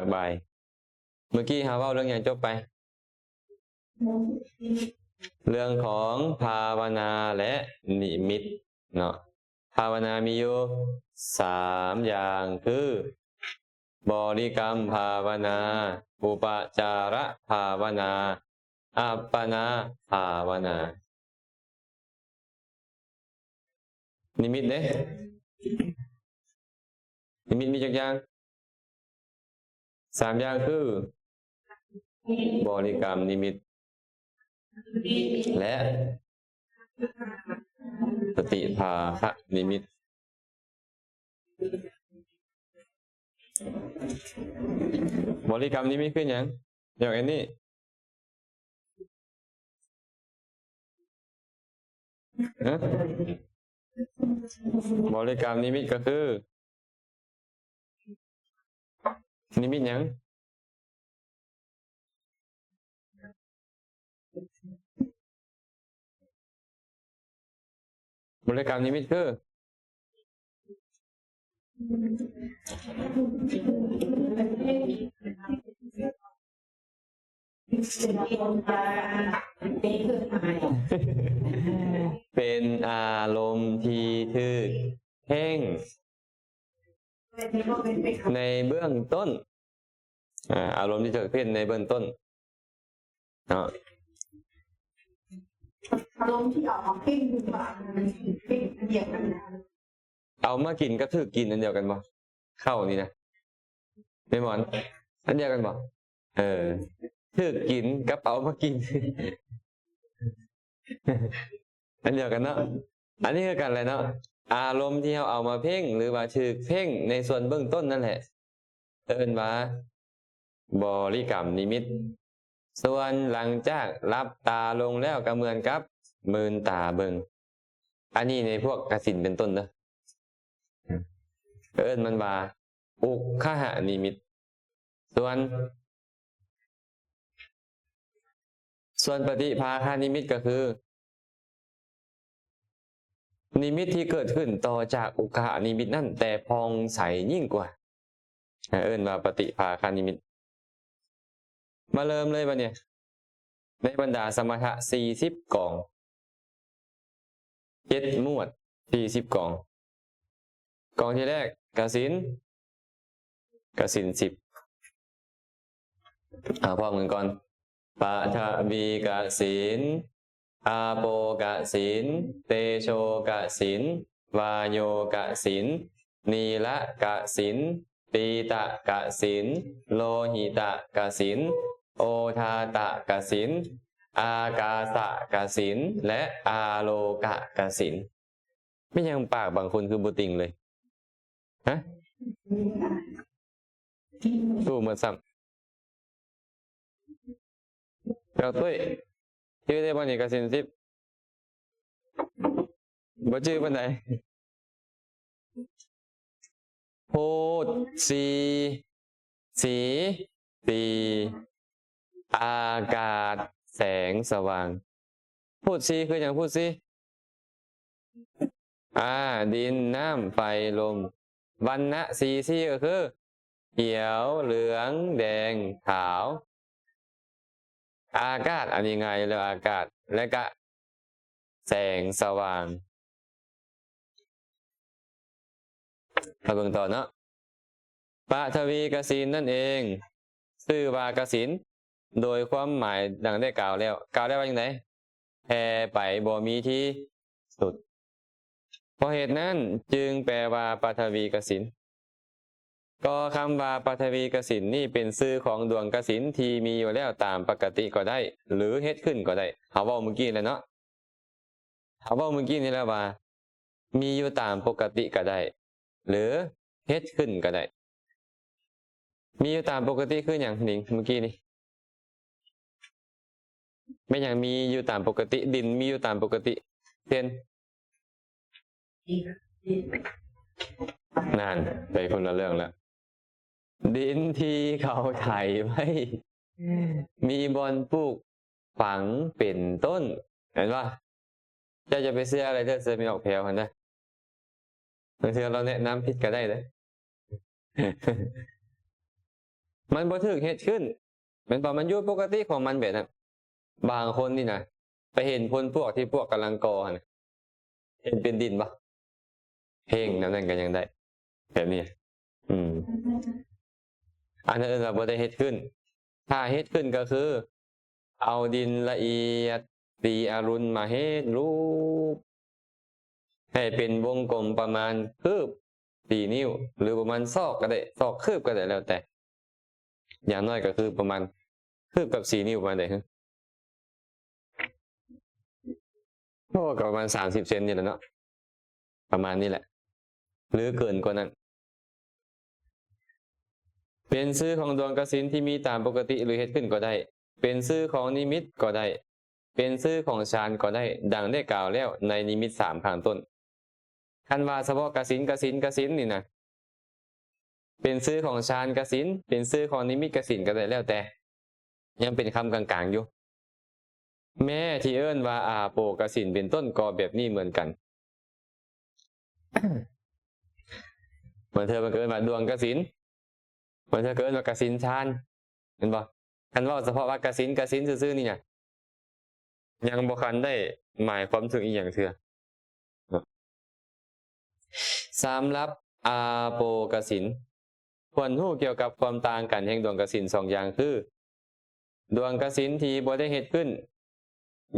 ສະບາຍ. ເມື່ອກີ້ເຮົາເວົ້າເລື່ອງຫຍັງຈົບໄປ? ເລື່ອງຂອງພາວະນາ ແລະ ນິມິດເນາະ. ພາວະນາມີຢູ່ສາມຢ່າງ ຄື ບໍລິກຳພາວະນາ, ອຸປະຈາລະພາວະນາ, ອັບປະນາພາວະນາ. ນິມິດເດ້? ນິມິດມີຈັກຢ່າງ? ສາມຢ່າງຄື ບໍລິກຳນິມິດ ແລະ ປະຕິພາຄະນິມິດ. ບໍລິກຳນິມິດຄືຫຍັງ? ຢາກອັນນີ້ ຮະ? ບໍລິກຳນິມິດກໍຄື ນິມິດຫຍັງ? ບໍລິກຳນິມິດຄື ເປັນອາລົມທີ່ຖືກເພ່ງໃນເບື້ອງຕົ້ນ. ອາ ອາລົມທີ່ຖືກເພ່ງໃນເບື້ອງຕົ້ນເນາະ. ອາລົມທີ່ເອົາມາເພ່ງ ເພ່ງອັນດຽວກັນ ເອົາມາກິນກັບຖືກກິນອັນດຽວກັນບໍ່? ເຂົ້ານີ້ນະ ແມ່ນບໍ່? ອັນດຽວກັນບໍ່? ເອີ ຖືກກິນກັບເອົາມາກິນ ອັນດຽວກັນເນາະ. ອັນນີ້ຄືກັນແຫຼະເນາະ ອາລົມທີ່ເຮົາເອົາມາເພ່ງ ຫຼືວ່າຖືກເພ່ງໃນສ່ວນເບື້ອງຕົ້ນນັ້ນແຫຼະ ເອີ້ນວ່າບໍລິກຳນິມິດ. ສ່ວນຫຼັງຈາກຫຼັບຕາລົງແລ້ວກໍເໝືອນກັບມືນຕາເບິ່ງ. ອັນນີ້ໃນພວກກະສິນເປັນຕົ້ນເດີ ເອີ້ນມັນວ່າອຸກຄະຫະນິມິດ. ສ່ວນ ສ່ວນປະຕິພາຄະນິມິດກໍຄື ນິມິດທີ່ເກີດຂຶ້ນຕໍ່ຈາກອຸກຄະນິມິດນັ້ນ ແຕ່ຜ່ອງໃສຍິ່ງກວ່າ ເອີ້ນວ່າປະຕິພາຄະນິມິດ. ມາເລີ່ມເລີຍບັດນີ້ ໃນບັນດາສະມະຖະສີ່ສິບກອງ ເຈັດໝວດ ສີ່ສິບກອງ. ກອງທີແລກ ກະສິນ ກະສິນສິບ. ເອົາພ້ອມກັນກ່ອນ ປະທະວີກະສິນ, ອາໂປກະສິນ, ເຕໂຊກະສິນ, ວາໂຍກະສິນ, ນີລະກະສິນ, ປີຕະກະສິນ, ໂລຫິຕະກະສິນ, ໂອທາຕະກະສິນ, ອາກາສະກະສິນ ແລະ ອາໂລກະກະສິນ. ແມ່ນຫຍັງປາກບາງຄົນຄືບໍ່ຕິ່ງເລີຍ? ຮະ? ຮູ້ໝົດຊ້ຳ. ເຈົ້າຕຸ້ຍ ຈື່ໄດ້ບໍ່ນີ້ ກະສິນສິບ? ບໍ່ຈື່ປານໃດ. ໂພດສີ, ສີ, ສີ, ອາກາດ, ແສງສະຫວ່າງ. ພູດສີຄືຫຍັງ? ພູດສີ ອາ ດິນ, ນ້ຳ, ໄຟ, ລົມ. ວັນນະສີ, ສີກໍຄື ຂຽວ, ເຫຼືອງ, ແດງ, ຂາວ. ອາກາດ ອັນນີ້ງ່າຍຢູ່ແລ້ວ ອາກາດ ແລະກະ ແສງສະຫວ່າງ. ມາເບິ່ງຕໍ່ເນາະ ປະທະວີກະສິນນັ້ນເອງ ຊື່ວ່າກະສິນ ໂດຍຄວາມໝາຍດັ່ງໄດ້ກ່າວແລ້ວ. ກ່າວແລ້ວວ່າຈັ່ງໃດ? ແຜ່ໄປບໍ່ມີທີ່ສຸດ. ເພາະເຫດນັ້ນຈຶ່ງແປວ່າປະທະວີກະສິນ. ກໍຄຳວ່າປະທະວີກະສິນນີ້ເປັນຊື່ຂອງດວງກະສິນທີ່ມີຢູ່ແລ້ວຕາມປົກກະຕິກໍໄດ້ ຫຼື ເຮັດຂຶ້ນກໍໄດ້. ເຮົາເວົ້າມື້ກີ້ແລ້ວເນາະ ເຮົາເວົ້າມື້ກີ້ນີ້ແລ້ວວ່າ ມີຢູ່ຕາມປົກກະຕິກໍໄດ້ ຫຼື ເຮັດຂຶ້ນກໍໄດ້. ມີຢູ່ຕາມປົກກະຕິຄືຫຍັງ ນິງ? ມື້ກີ້ນີ້ ແມ່ນຫຍັງມີຢູ່ຕາມປົກກະຕິ? ດິນມີຢູ່ຕາມປົກກະຕິ ເຊັ່ນ ນັ້ນ ໄປຄົນລະເລື່ອງລະ. ດິນທີ່ເຂົາໄຖໄວ້ ມີບ່ອນປູກຝັງເປັນຕົ້ນ ແມ່ນບໍ່? ເຈົ້າຢ່າໄປເຊື່ອຫຼາຍເດີ ເຊື່ອແມ່ອອກແພ້ວຫັ້ນນະ. ບາງເທື່ອລາວແນະນຳຜິດກໍໄດ້ເດີ. ມັນບໍ່ຖືກເຮັດຂຶ້ນ ແມ່ນບໍ່? ມັນຢູ່ປົກກະຕິຂອງມັນແບບນັ້ນ. ບາງຄົນນີ້ນະ ໄປເຫັນພົນປວກທີ່ປວກກຳລັງກໍ່ຫັ້ນນະ ເຫັນເປັນດິນບໍ່? ເພງແນວນັ້ນກໍຍັງໄດ້ ແບບນີ້ ອືມ ອັນນັ້ນເອີ້ນວ່າບໍ່ໄດ້ເຮັດຂຶ້ນ. ຖ້າເຮັດຂຶ້ນກໍຄື ເອົາດິນລະອຽດ ສີອະລຸນມາເຮັດຮູບ ໃຫ້ເປັນວົງກົມປະມານຄືບ ສີ່ນິ້ວ ຫຼື ປະມານສອກກໍໄດ້ ສອກຄືບກໍໄດ້ ແລ້ວແຕ່ ຢ່າງໜ້ອຍກໍຄືປະມານຄືບກັບສີ່ນິ້ວ ປະມານໃດ? ໂອ້ ກໍປະມານສາມສິບເຊັນນີ້ແຫຼະເນາະ ປະມານນີ້ແຫຼະ ຫຼື ເກີນກວ່ານັ້ນ. ເປັນຊື່ຂອງດວງກະສິນທີ່ມີຕາມປົກກະຕິ ຫຼື ເຮັດຂຶ້ນກໍໄດ້, ເປັນຊື່ຂອງນິມິດກໍໄດ້, ເປັນຊື່ຂອງຊານກໍໄດ້, ດັ່ງໄດ້ກ່າວແລ້ວໃນນິມິດສາມຂ້າງຕົ້ນ. ຄັນວ່າສະເພາະກະສິນ ກະສິນ ກະສິນນີ້ນະ ເປັນຊື່ຂອງຊານກະສິນ ເປັນຊື່ຂອງນິມິດກະສິນກໍໄດ້ ແລ້ວແຕ່ ຍັງເປັນຄຳກາງໆຢູ່. ແມ້ທີ່ເອີ້ນວ່າອາໂປກະສິນເປັນຕົ້ນກໍແບບນີ້ເໝືອນກັນ. ບາງເທື່ອເພິ່ນກໍເອີ້ນວ່າດວງກະສິນ ບາງເທື່ອກໍເອີ້ນວ່າກະສິນຊານ ແມ່ນບໍ່? ຄັນເວົ້າສະເພາະວ່າກະສິນ ກະສິນຊື່ໆນີ້ນະ ຍັງບໍ່ທັນໄດ້ໝາຍຄວາມເຖິງອີ່ຫຍັງເທື່ອ. ສຳລັບອາໂປກະສິນ ຄວນຮູ້ກ່ຽວກັບຄວາມຕ່າງກັນແຫ່ງດວງກະສິນສອງຢ່າງຄື ດວງກະສິນທີ່ບໍ່ໄດ້ເຮັດຂຶ້ນ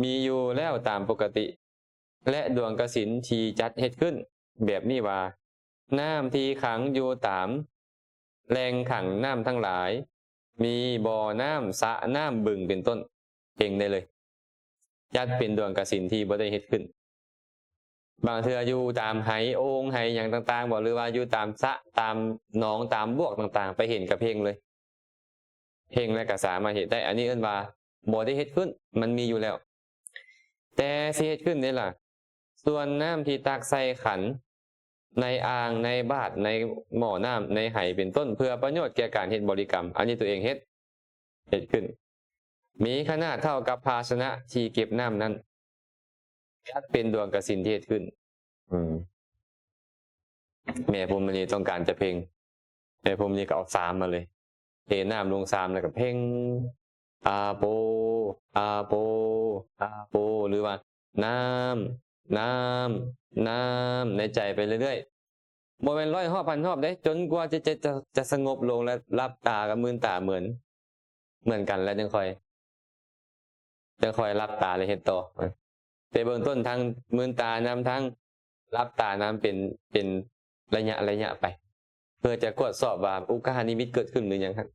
ມີຢູ່ແລ້ວຕາມປົກກະຕິ ແລະ ດວງກະສິນທີ່ຈັດເຮັດຂຶ້ນ ແບບນີ້ວ່າ ນ້ຳທີ່ຂັງຢູ່ຕາມແຫຼ່ງຂັງນ້ຳທັງຫຼາຍ ມີບໍ່ນ້ຳ ສະນ້ຳ ບຶງ ເປັນຕົ້ນ ເພງໄດ້ເລີຍ. ຈັດເປັນດວງກະສິນທີ່ບໍ່ໄດ້ເຮັດຂຶ້ນ. ບາງເທື່ອຢູ່ຕາມໄຫໂອ່ງໄຫຫຍັງຕ່າງໆບໍ ຫຼືວ່າຢູ່ຕາມສະ ຕາມໜອງ ຕາມບວກຕ່າງໆ ໄປເຫັນກະເພງເລີຍ ເພງແລ້ວກະສາມາດເຮັດໄດ້. ອັນນີ້ເອີ້ນວ່າບໍ່ໄດ້ເຮັດຂຶ້ນ ມັນມີຢູ່ແລ້ວ. ແຕ່ຊິເຮັດຂຶ້ນເດ້ລະ ສ່ວນນ້ຳທີ່ຕັກໃສ່ຂັນ ໃນອ່າງ ໃນບາດ ໃນໝໍ້ນ້ຳ ໃນໄຫເປັນຕົ້ນ ເພື່ອປະໂຫຍດແກ່ການເຮັດບໍລິກຳ ອັນນີ້ຕົວເອງເຮັດ ເຮັດຂຶ້ນ ມີຂະໜາດເທົ່າກັບພາຊະນະທີ່ເກັບນ້ຳນັ້ນ ຈັດເປັນດວງກະສິນທີ່ເຮັດຂຶ້ນ. ອືມ ແມ່ພົມມະນີຕ້ອງການຈະເພງ ແມ່ພົມມະນີກໍເອົາສາມມາເລີຍ ເທນ້ຳລົງສາມແລ້ວກໍເພງ ອາໂປ ອາໂປ ອາໂປ ຫຼືວ່າ ນ້ຳ ນ້ຳ ນ້ຳ ໃນໃຈໄປເລື້ອຍໆ ບໍ່ແມ່ນຮ້ອຍຮອບພັນຮອບເດ້ ຈົນກວ່າຈະ ຈະ ຈະ ຈະສະຫງົບລົງ ແລະ ຫຼັບຕາກັບມືນຕາເໝືອນ ເໝືອນກັນ ແລ້ວຈຶ່ງຄ່ອຍ ຈັ່ງຄ່ອຍຫຼັບຕາ ແລ້ວເຮັດຕໍ່. ແຕ່ເບື້ອງຕົ້ນທັງມືນຕານຳ ທັງຫຼັບຕານຳ ເປັນ ເປັນໄລຍະໄລຍະໄປ ເພື່ອຈະກວດສອບວ່າອຸກກະຫະນິມິດເກີດຂຶ້ນຫຼືຍັງຫັ້ນ.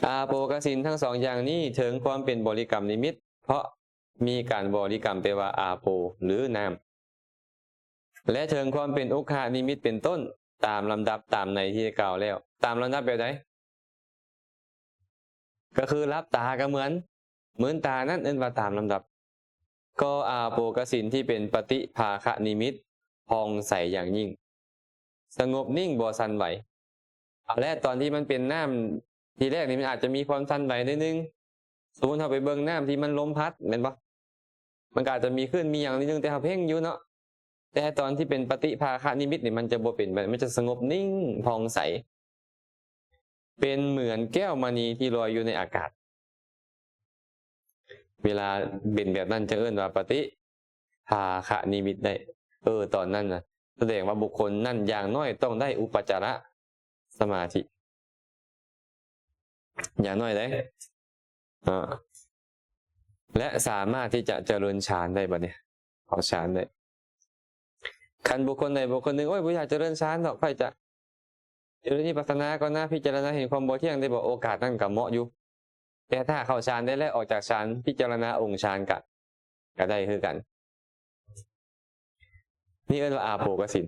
ອາໂປກະສິນທັງສອງຢ່າງນີ້ເຖິງຄວາມເປັນບໍລິກຳນິມິດ ເພາະມີການບໍລິກຳແປວ່າອາໂປ ຫຼື ນ້ຳ ແລະ ເຖິງຄວາມເປັນອຸກຄະນິມິດເປັນຕົ້ນ ຕາມລຳດັບຕາມໃນທີ່ໄດ້ກ່າວແລ້ວ. ຕາມລຳດັບແບບໃດ? ກໍຄືຫຼັບຕາກໍເໝືອນ ມືນຕານັ້ນເອີ້ນວ່າຕາມລຳດັບ. ກໍອາໂປກະສິນທີ່ເປັນປະຕິພາຄະນິມິດ ຜ່ອງໃສຢ່າງຍິ່ງ ສະຫງົບນິ່ງ ບໍ່ສັ່ນໄຫວ. ເອົາແຫຼະ ຕອນທີ່ມັນເປັນນ້ຳທີແລກນີ້ ມັນອາດຈະມີຄວາມສັ່ນໄຫວໜ້ອຍໜຶ່ງ. ສົມມຸດເຮົາໄປເບິ່ງນ້ຳທີ່ມັນລົມພັດ ແມ່ນບໍ່? ມັນກໍອາດຈະມີຄື້ນມີຫຍັງນິດໜຶ່ງ ແຕ່ເຮົາເພັ່ງຢູ່ເນາະ. ແຕ່ຕອນທີ່ເປັນປະຕິພາຄະນິມິດນີ້ ມັນຈະບໍ່ເປັນແບບນັ້ນ ມັນຈະສະຫງົບນິ່ງ ຜ່ອງໃສ ເປັນເໝືອນແກ້ວມະນີທີ່ລອຍຢູ່ໃນອາກາດ. ເວລາເປັນແບບນັ້ນ ຈະເອີ້ນວ່າປະຕິພາຄະນິມິດໄດ້. ເອີ ຕອນນັ້ນນະ ສະແດງວ່າບຸກຄົນນັ້ນຢ່າງໜ້ອຍຕ້ອງໄດ້ອຸປະຈາລະສະມາທິ ຢ່າງໜ້ອຍເດ້ ອາ ແລະ ສາມາດທີ່ຈະຈະເລີນຊານໄດ້. ບັດນີ້ເອົາຊານໄດ້. ຄັນບຸກຄົນໃດບຸກຄົນໜຶ່ງ ໂອ້ຍ ບໍ່ຢາກຈະເລີນຊານດອກ ຂ້ອຍຈະຈະເລີນວິປັດສະນາກ່ອນນະ ພິຈາລະນາເຫັນຄວາມບໍ່ທ່ຽງໄດ້ບໍ? ໂອກາດນັ້ນກໍເໝາະຢູ່. ແຕ່ຖ້າເຂົ້າຊານໄດ້ແລ້ວ ອອກຈາກຊານ ພິຈາລະນາອົງຊານກະ ກະໄດ້ຄືກັນ. ນີ້ເອີ້ນວ່າອາໂປກະສິນ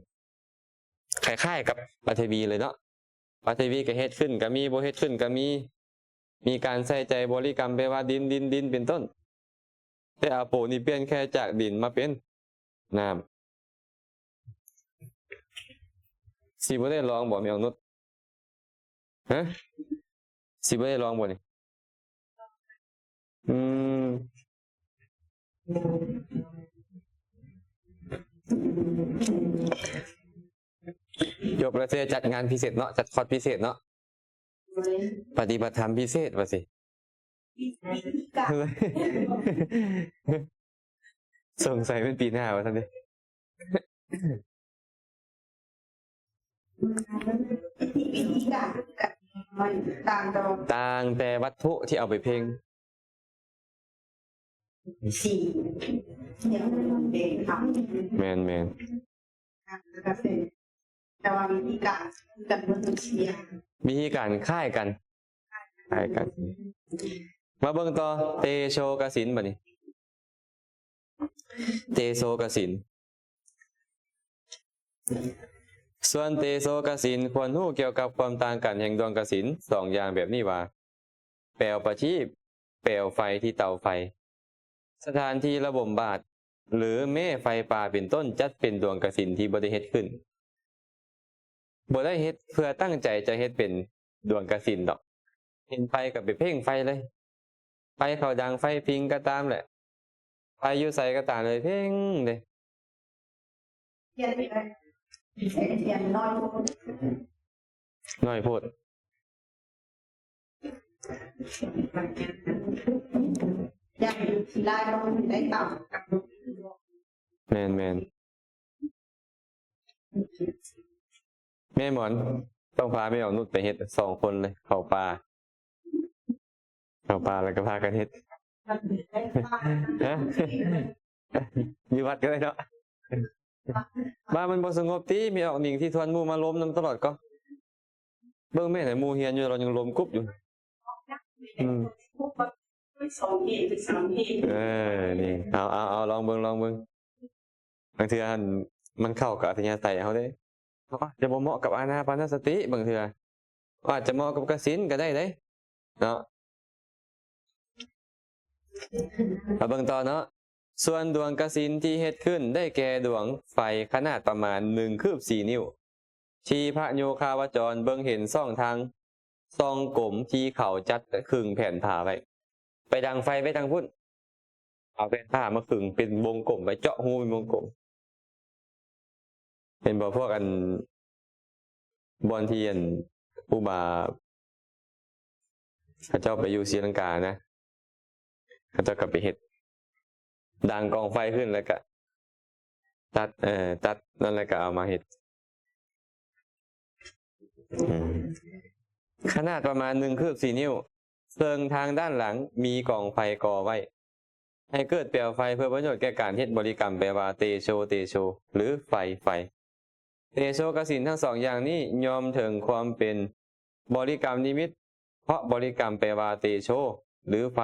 ຄ້າຍໆກັບປະຖະວີເລີຍເນາະ. ປະຖະວີກະເຮັດຂຶ້ນກະມີ ບໍ່ເຮັດຂຶ້ນກະມີ ມີການໃສ່ໃຈບໍລິກຳ ແປວ່າດິນ ດິນ ດິນ ເປັນຕົ້ນ. ແຕ່ອາໂປນີ້ປ່ຽນແຄ່ຈາກດິນມາເປັນນ້ຳ. ຊິບໍ່ໄດ້ລອງບໍ່ ແມ່ອອກນຸດ? ຮະ? ຊິບໍ່ໄດ້ລອງບໍ່ນີ້? ອືມ. ຈົບແລ້ວຊິຈັດງານພິເສດເນາະ, ຈັດຄອດພິເສດເນາະ, ປະຕິບັດທຳພິເສດວ່າຊິ. ສົງໄສແມ່ນປີໜ້າວ່າຊັ້ນເດ. ຕ່າງແຕ່ວັດຖຸທີ່ເອົາໄປເພັ່ງ. ແມ່ນໆ. ແຕ່ວ່າວິທີການຄືກັນເບິດທຸກຢ່າງ. ວິທີການຄ້າຍກັນ, ຄ້າຍກັນ. ມາເບິ່ງຕໍ່ ເຕໂຊກະສິນ ບັດນີ້. ເຕໂຊກະສິນ. ສ່ວນເຕໂຊກະສິນ ຄວນຮູ້ກ່ຽວກັບຄວາມຕ່າງກັນແຫ່ງດວງກະສິນສອງຢ່າງແບບນີ້ວ່າ ແປວປະທີບ, ແປວໄຟທີ່ເຕົາໄຟ, ສະຖານທີ່ລະບົມບາດ ຫຼື ແມ້ໄຟປ່າເປັນຕົ້ນ ຈັດເປັນດວງກະສິນທີ່ບໍ່ໄດ້ເຮັດຂຶ້ນ. ບໍ່ໄດ້ເຮັດເພື່ອຕັ້ງໃຈຈະເຮັດເປັນດວງກະສິນດອກ. ເຫັນໄຟກໍໄປເພັ່ງໄຟເລີຍ. ໄຟເຂົາດັງ, ໄຟພິງກໍຕາມແຫຼະ, ໄຟຢູ່ໃສກໍຕາມເລີຍ, ເພັ່ງເດ້. ທຽນໄປເລີຍ. ທຽນນ້ອຍໂພດ. ນ້ອຍໂພດ. ຢ່າງທີ່ລາຍຕ້ອງໄດ້ຕາມ. ແມ່ນໆ. ແມ່ໝອນ ຕ້ອງພາແມ່ອອກນຸດໄປເຮັດ ສອງຄົນເລີຍ ເຂົ້າປ່າ. ເຂົ້າປ່າແລ້ວກໍພາກັນເຮັດ. ຮະ? ຢູ່ວັດກໍໄດ້ເນາະ. ບ້ານມັນບໍ່ສະຫງົບຕິ ແມ່ອອກໜິງທີ່ທວນໝູ່ມາລົມນຳຕະຫຼອດກໍ. ເບິ່ງແມ່ນະ ໝູ່ຮຽນຢູ່ ລາວຍັງລົມກຸບຢູ່. ອືມ. ເອີ ນີ້ ເອົາ ເອົາ ເອົາ ລອງເບິ່ງ ລອງເບິ່ງ. ບາງເທື່ອຫັ້ນມັນເຂົ້າກັບອັດທະຍາໄສເຮົາເດ້. ເຮົາອາດຈະບໍ່ເໝາະກັບອານາປານະສະຕິ ບາງເທື່ອ ອາດຈະເໝາະກັບກະສິນກໍໄດ້ເດ້ເນາະ. ມາເບິ່ງຕໍ່ເນາະ. ສ່ວນດວງກະສິນທີ່ເຮັດຂຶ້ນໄດ້ແກ່ດວງໄຟຂະໜາດປະມານໜຶ່ງຄືບສີ່ນິ້ວ ທີ່ພະໂຍຄາວະຈອນເບິ່ງເຫັນຊ່ອງທາງ ຊ່ອງກົມທີ່ເຂົາຈັດຄຶງແຜ່ນຜ້າໄວ້. ໄປດັງໄຟໄວ້ທາງພຸ້ນ ເອົາແຜ່ນຜ້າມາຄຶງເປັນວົງກົມໄວ້ ເຈາະຮູເປັນວົງກົມ. ເຫັນບໍ່ ພວກອັນ ບ່ອນທີ່ອັນ ຄູບາ ເຂົາເຈົ້າໄປຢູ່ສີລັງການະ ເຂົາເຈົ້າກໍໄປເຮັດ ດັງກອງໄຟຂຶ້ນ ແລ້ວກະຕັດ ເອີ ຕັດນັ້ນ ແລ້ວກະເອົາມາເຮັດ. ອືມ ຂະໜາດປະມານໜຶ່ງຄືບສີ່ນິ້ວ ເຊິ່ງທາງດ້ານຫຼັງມີກອງໄຟກໍ່ໄວ້ ໃຫ້ເກີດແປວໄຟເພື່ອປະໂຫຍດແກ່ການເຮັດບໍລິກຳ ແປວ່າ ເຕໂຊ ເຕໂຊ ຫຼື ໄຟ ໄຟ. ເຕໂຊກະສິນທັງສອງຢ່າງນີ້ຍ່ອມເຖິງຄວາມເປັນບໍລິກຳນິມິດ ເພາະບໍລິກຳແປວ່າ ເຕໂຊ ຫຼື ໄຟ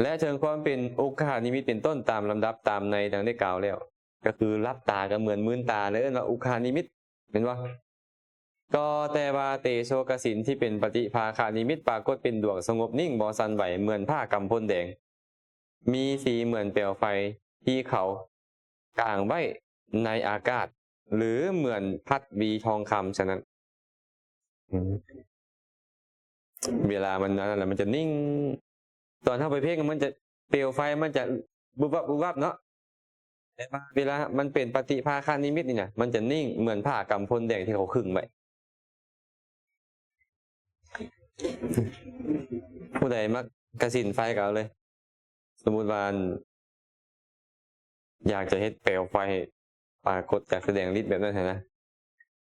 ແລະ ເຖິງຄວາມເປັນອຸກຄະນິມິດເປັນຕົ້ນຕາມລຳດັບຕາມໃນດັ່ງໄດ້ກ່າວແລ້ວ. ກໍຄືຫຼັບຕາກໍເໝືອນມືນຕາ ແລ້ວເອີ້ນວ່າອຸກຄະນິມິດ ແມ່ນບໍ່? ກໍແຕ່ວ່າເຕໂຊກະສິນທີ່ເປັນປະຕິພາຄະນິມິດປາກົດເປັນດວງສະຫງົບນິ່ງ ບໍ່ສັ່ນໄຫວ ເໝືອນຜ້າກຳພົນແດງ ມີສີເໝືອນແປວໄຟທີ່ເຂົາກາງໄວ້ໃນອາກາດ ຫຼື ເໝືອນພັດວີທອງຄຳສະນັ້ນ. ອືມ ເວລາມັນອັນນັ້ນແຫຼະ ມັນຈະນິ່ງ. ຕອນເຮົາໄປເພັ່ງ ມັນຈະ ເປວໄຟມັນຈະວຸບວັບ ວຸບວັບເນາະ. ແຕ່ວ່າເວລາມັນເປັນປະຕິພາຄະນິມິດນີ້ນະ ມັນຈະນິ່ງເໝືອນຜ້າກຳພົນແດງທີ່ເຂົາຄຶງໄວ້. ຜູ້ໃດມັກກະສິນໄຟກໍເອົາເລີຍ. ສົມມຸດວ່າ ອັນ ຢາກຈະເຮັດແປວໄຟປາກົດ ຢາກສະແດງລິດແບບນັ້ນຫັ້ນນະ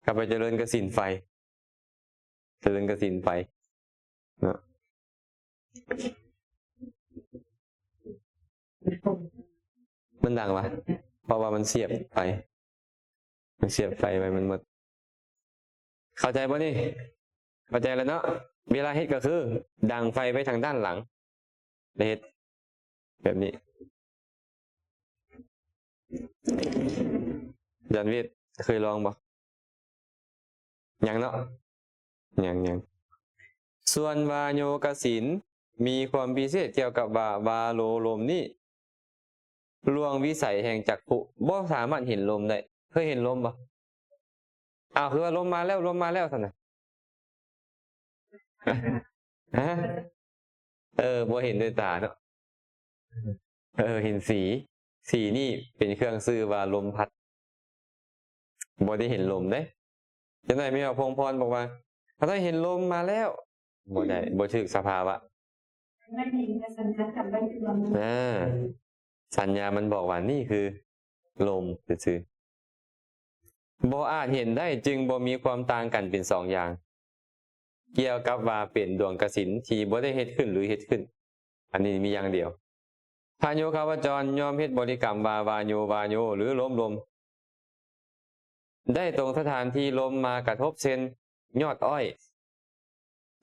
ກໍໄປຈະເລີນກະສິນໄຟ. ເລີນກະສິນໄຟເນາະ. ມັນດັງວະ ເພາະວ່າມັນສຽບໄຟ ມັນສຽບໄຟໄວ້ ມັນໝົດ. ເຂົ້າໃຈບໍ່ນີ້? ເຂົ້າໃຈແລ້ວເນາະ. ເວລາເຮັດກໍຄືດັງໄຟໄວ້ທາງດ້ານຫຼັງ ແລ້ວເຮັດແບບນີ້. ອາຈານວິດ ເຄີຍລອງບໍ່? ຍັງເນາະ ຍັງ ຍັງ. ສ່ວນວາໂຍກະສິນມີຄວາມພິເສດກ່ຽວກັບວ່າ ວາໂລລົມນີ້ລວງວິໄສແຫ່ງຈັກຂຸ ບໍ່ສາມາດເຫັນລົມໄດ້. ເຄີຍເຫັນລົມບໍ່? ອ້າວ ຄືວ່າລົມມາແລ້ວ ລົມມາແລ້ວຊັ້ນນະ. ຮະ? ເອີ ບໍ່ເຫັນດ້ວຍຕາເນາະ. ເອີ ເຫັນສີ. ສີນີ້ເປັນເຄື່ອງຊື່ວ່າລົມພັດ. ບໍ່ໄດ້ເຫັນລົມເດ້. ຈັກໜ້ອຍແມ່ອອກພົງພອນບອກວ່າ ຂ້ານ້ອຍເຫັນລົມມາແລ້ວ. ບໍ່ໄດ້ ບໍ່ຖືກສະພາວະ. ສັນຍາມັນບອກວ່ານີ້ຄືລົມຊື່ໆ. ບໍ່ອາດເຫັນໄດ້ ຈຶ່ງບໍ່ມີຄວາມຕ່າງກັນເປັນສອງຢ່າງ ກ່ຽວກັບວ່າເປັນດວງກະສິນທີ່ບໍ່ໄດ້ເຮັດຂຶ້ນ ຫຼື ເຮັດຂຶ້ນ. ອັນນີ້ມີຢ່າງດຽວ. ພະໂຍຄາວະຈອນຍ່ອມເຮັດບໍລິກຳວ່າ ວາໂຍ ວາໂຍ ຫຼື ລົມ ລົມ ໄດ້ຕົງສະຖານທີ່ລົມມາກະທົບ ເຊັ່ນ ຍອດອ້ອຍ,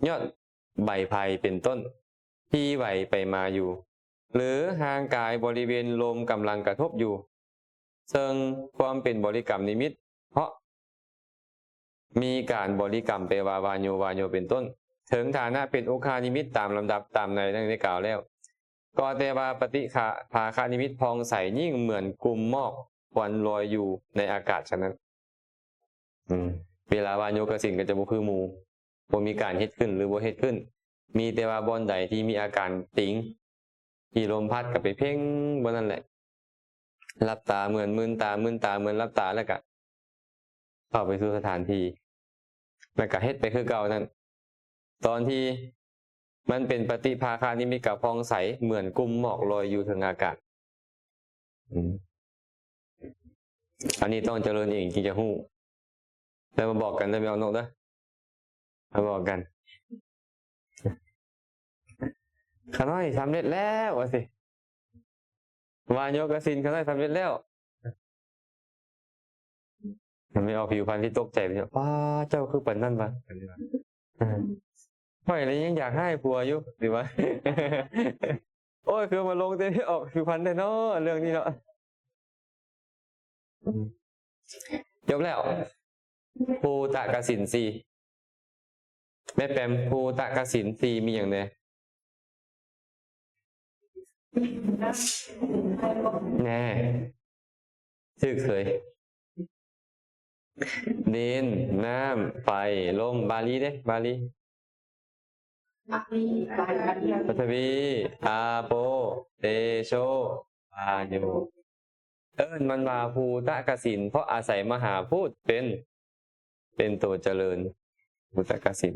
ຍອດໃບໄຜ່ ເປັນຕົ້ນ ທີ່ໄຫວໄປມາຢູ່ ຫຼື ຮ່າງກາຍບໍລິເວນລົມກຳລັງກະທົບຢູ່. ເຊິ່ງຄວາມເປັນບໍລິກຳນິມິດ ເພາະມີການບໍລິກຳແປວ່າ ວາໂຍ ວາໂຍ ເປັນຕົ້ນ ເຖິງຖານະເປັນອຸຄານິມິດຕາມລຳດັບຕາມໃນດັ່ງໄດ້ກ່າວແລ້ວ ກໍແຕ່ວ່າປະຕິຄະ ພາຄະນິມິດຜ່ອງໃສຍິ່ງເໝືອນກຸ່ມໝອກຄວັນລອຍຢູ່ໃນອາກາດສະນັ້ນ. ອືມ ເວລາວ່າໂຍກະສິນກໍຈະບໍ່ຄືໝູ່ ບໍ່ມີການເຮັດຂຶ້ນ ຫຼື ບໍ່ເຮັດຂຶ້ນ ມີແຕ່ວ່າບ່ອນໃດທີ່ມີອາການຕິງ ທີ່ລົມພັດກໍໄປເພັ່ງບ່ອນນັ້ນແຫຼະ ຫຼັບຕາເໝືອນມືນຕາ ມືນຕາເໝືອນຫຼັບຕາ ແລ້ວກະເຂົ້າໄປສູ່ສະຖານທີ່ ແລ້ວກະເຮັດໄປຄືເກົ່ານັ້ນ. ຕອນທີ່ມັນເປັນປະຕິພາຄະນິມິດກະຜ່ອງໃສເໝືອນກຸ່ມໝອກລອຍຢູ່ເທິງອາກາດ. ອືມ ອັນນີ້ຕ້ອງຈະເລີນເອງຈຶ່ງຈະຮູ້. ແລ້ວມາບອກກັນເດີ ແມ່ອອກນົກເດີ ມາບອກກັນ. ຂ້ານ້ອຍສຳເລັດແລ້ວວ່າຊີ້ ວ່າໂຍກະສິນຂ້ານ້ອຍສຳເລັດແລ້ວ. ແມ່ອອກຜິວພັນທີ່ຕົກໃຈ ເປັນຫຍັງ ປ້າ ເຈົ້າຄືປານນັ້ນວະ ຂ້ອຍລະຍັງຢາກຮ້າຍຜົວຢູ່ ຫຼືວ່າ ໂອ້ຍ ຄືມາລົງແຕ່ແມ່ອອກຜິວພັນແທ້ເນາະ ເລື່ອງນີ້ເນາະ. ຈົບແລ້ວ ພູຕະກະສິນສີ່. ແມ່ແປມ ພູຕະກະສິນສີ່ມີຫຍັງແດ່? ແນ່ ຖືກເລີຍ ດິນ ນ້ຳ ໄຟ ລົມ. ບາລີເດ້ ບາລີ? ປະທະວີ ອາໂປ ເຕໂຊ ວາໂຍ. ເອີ້ນມັນວ່າພູຕະກະສິນ ເພາະອາໄສມະຫາພູດເປັນ ເປັນໂຕຈະເລີນ ພູຕະກະສິນ.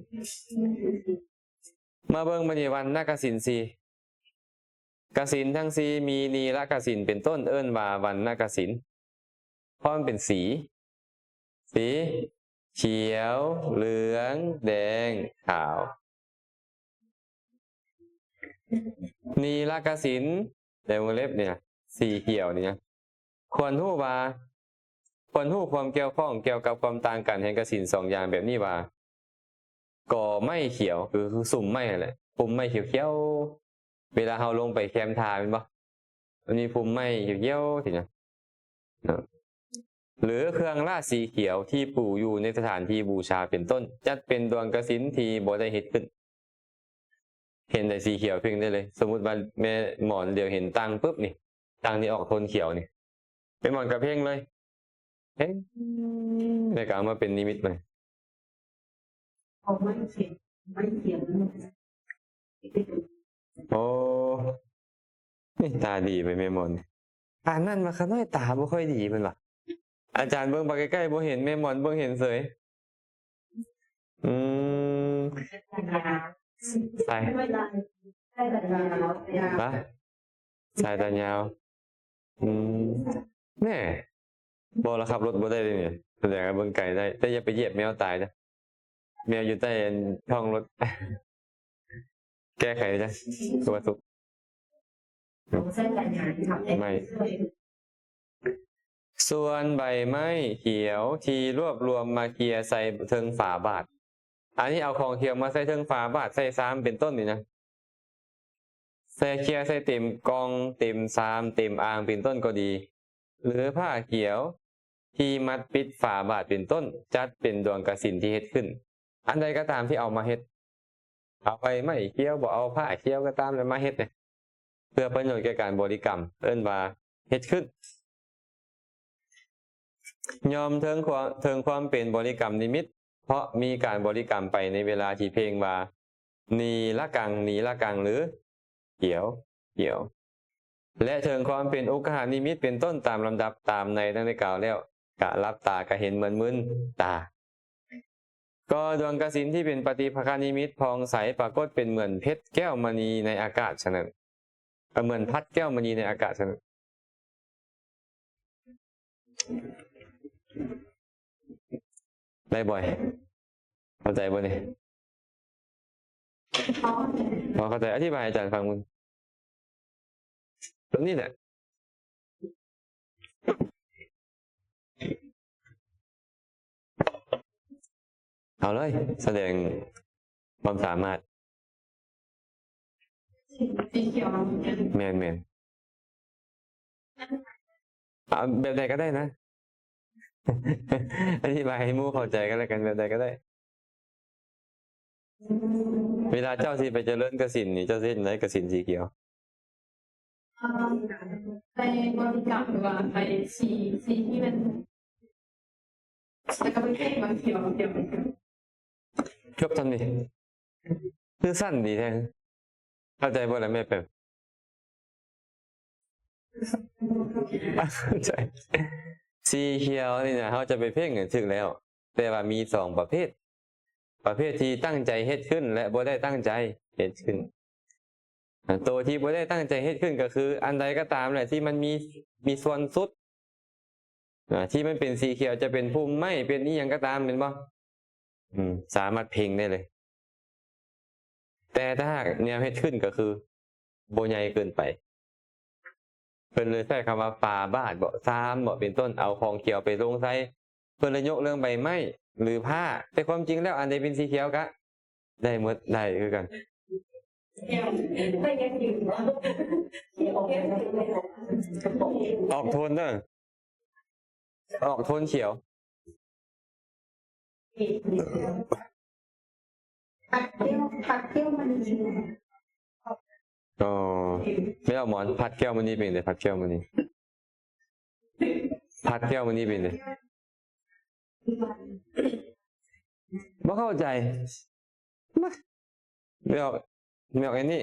ມາເບິ່ງບັດນີ້ວັນນະກະສິນສີ່. ກະສິນທັງສີ່ມີນີລະກະສິນເປັນຕົ້ນ ເອີ້ນວ່າວັນນະກະສິນ ເພາະມັນເປັນສີ ສີຂຽວ ເຫຼືອງ ແດງ ຂາວ. ນີລະກະສິນ ໃນວົງເລັບນີ້ນະ ສີຂຽວນີ້ນະ ຄວນຮູ້ວ່າ ຄວນຮູ້ຄວາມກ່ຽວຂ້ອງກ່ຽວກັບຄວາມຕ່າງກັນແຫ່ງກະສິນສອງຢ່າງແບບນີ້ວ່າ ກໍໄມ້ຂຽວ ຄື ຄືຊຸມໄມ້ຫັ້ນແຫຼະ ປຸ່ມໄມ້ຂຽວໆ ເວລາເຮົາລົງໄປແຄມທ່າແມ່ນບໍ່? ມັນມີພຸມໄມ້ຂຽວໆ ທີ່ນະ ເນາະ ຫຼືເຄື່ອງລາດສີຂຽວທີ່ປູຢູ່ໃນສະຖານທີ່ບູຊາເປັນຕົ້ນ ຈັດເປັນດວງກະສິນທີ່ບໍ່ໄດ້ເຮັດຂຶ້ນ. ເຫັນໄດ້ສີຂຽວເພັ່ງໄດ້ເລີຍ. ສົມມຸດວ່າແມ່ໝອນຫຼຽວເຫັນຕັ່ງປຶບນີ້ ຕັ່ງນີ້ອອກໂທນຂຽວນີ້ ແມ່ໝອນກະເພັ່ງເລີຍ ເພັ່ງ ແລ້ວກະເອົາມາເປັນນິມິດໃໝ່. ໂອ້ ນີ້ຕາດີໄປແມ່ໝອນ. ປານນັ້ນວ່າ ຂະນ້ອຍຕາບໍ່ຄ່ອຍດີເພິ່ນວ່າ. ອາຈານເບິ່ງໄປໃກ້ໆ ບໍ່ເຫັນ ແມ່ໝອນເບິ່ງເຫັນເສີຍ. ອືມ ສາຍ ສາຍຕາຍາວ. ອືມ ແນ່ ບໍ່ລະ ຂັບລົດບໍ່ໄດ້ເດນີ້ ສະແດງວ່າເບິ່ງໄກໄດ້ ແຕ່ຢ່າໄປຢຽບແມວຕາຍເດີ. ແມວຢູ່ໃຕ້ທ້ອງລົດ ແກ້ໄຂເດີ ສຸກ ໄມ້ ສ່ວນໃບໄມ້ຂຽວທີ່ລວບລວມມາເຄຍໃສ່ເທິງຝາບາດ. ອັນນີ້ເອົາຂອງຂຽວມາໃສ່ເທິງຝາບາດ ໃສ່ຊາມເປັນຕົ້ນນີ້ນະ. ໃສ່ເຄຍໃສ່ເຕັມກ່ອງ ເຕັມຊາມ ເຕັມອ່າງເປັນຕົ້ນກໍດີ ຫຼືຜ້າຂຽວທີ່ມັດປິດຝາບາດເປັນຕົ້ນ ຈັດເປັນດວງກະສິນທີ່ເຮັດຂຶ້ນ. ອັນໃດກໍຕາມທີ່ເອົາມາເຮັດ ເອົາໃບໄມ້ຂຽວ ບໍ່ເອົາຜ້າຂຽວກໍຕາມ ແລ້ວມາເຮັດນີ້ ເພື່ອປະໂຫຍດແກ່ການບໍລິກຳ ເອີ້ນວ່າເຮັດຂຶ້ນ. ຍ່ອມເຖິງຄວາມ ເຖິງຄວາມເປັນບໍລິກຳນິມິດ ເພາະມີການບໍລິກຳໄປໃນເວລາທີ່ເພງວ່າ ນີລະກັງ ນີລະກັງ ຫຼື ຂຽວ ຂຽວ ແລະ ເຖິງຄວາມເປັນອຸກະຫະນິມິດເປັນຕົ້ນຕາມລຳດັບຕາມໃນດັ່ງໄດ້ກ່າວແລ້ວ. ກະຫຼັບຕາກະເຫັນເໝືອນມືນຕາ. ກໍດວງກະສິນທີ່ເປັນປະຕິພາຄະນິມິດຜ່ອງໃສປາກົດເປັນເໝືອນເພັດແກ້ວມະນີໃນອາກາດສະນັ້ນ ເອີ ເໝືອນພັດແກ້ວມະນີໃນອາກາດສະນັ້ນ. ໄດ້ບໍ່? ເຂົ້າໃຈບໍ່ນີ້? ພໍເຂົ້າໃຈ. ອະທິບາຍໃຫ້ອາຈານຟັງເບິ່ງ. ຕົວນີ້ແຫຼະ. ເອົາເລີຍ, ສະແດງຄວາມສາມາດ. ແມ່ນໆ. ເອົາແບບໃດກໍໄດ້ນະ. ອະທິບາຍໃຫ້ໝູ່ເຂົ້າໃຈກັນແລ້ວກັນ, ແບບໃດກໍໄດ້. ເວລາເຈົ້າຊິໄປຈະເລີນກະສິນນີ້ ເຈົ້າຊິເຮັດຈັ່ງໃດກະສິນສີຂຽວ? ໄປບໍລິກຳ ຫຼືວ່າໄປສີ ສີທີ່ມັນ ແລ້ວກໍໄປເກັບມາຂຽວ ຂຽວ ຂຽວ. ຈົບສ່ຳນີ້. ຄືສັ້ນດີແທ້. ເຂົ້າໃຈບໍ່ລະແມ່ແປມ? ເຂົ້າໃຈ. ສີຂຽວນີ້ນະ ເຮົາຈະໄປເພັ່ງນີ້ຖືກແລ້ວ, ແຕ່ວ່າມີສອງປະເພດ. ປະເພດທີ່ຕັ້ງໃຈເຮັດຂຶ້ນ ແລະ ບໍ່ໄດ້ຕັ້ງໃຈເຮັດຂຶ້ນ. ອາ ໂຕທີ່ບໍ່ໄດ້ຕັ້ງໃຈເຮັດຂຶ້ນກໍຄື ອັນໃດກໍຕາມແຫຼະທີ່ມັນມີ ມີສ່ວນສຸດ ອາ ທີ່ມັນເປັນສີຂຽວ ຈະເປັນພຸ່ມໄມ້ ເປັນອີ່ຫຍັງກໍຕາມ ແມ່ນບໍ່? ອືມ ສາມາດເພັ່ງໄດ້ເລີຍ. ແຕ່ຖ້າຫາກແນວເຮັດຂຶ້ນກໍຄືບໍ່ໃຫຍ່ເກີນໄປ. ເພິ່ນເລີຍໃຊ້ຄຳວ່າຝາບາດເບາະຊາມເບາະເປັນຕົ້ນ, ເອົາຂອງຂຽວໄປລົງໃສ່. ເພິ່ນເລີຍຍົກເລື່ອງໃບໄມ້ ຫຼື ຜ້າ, ແຕ່ຄວາມຈິງແລ້ວອັນໃດເປັນສີຂຽວກະໄດ້ໝົດ, ໄດ້ຄືກັນ. ອອກໂທນເດີ, ອອກໂທນຂຽວ. ພັດແກ້ວ ພັດແກ້ວມະນີ. ອໍ ແມ່ອອກໝອນ, ພັດແກ້ວມະນີເປັນໃດ? ພັດແກ້ວມະນີ ພັດແກ້ວມະນີເປັນໃດ? ບໍ່ເຂົ້າໃຈ. ມາ ແມ່ອອກ ແມ່ອອກອັນນີ້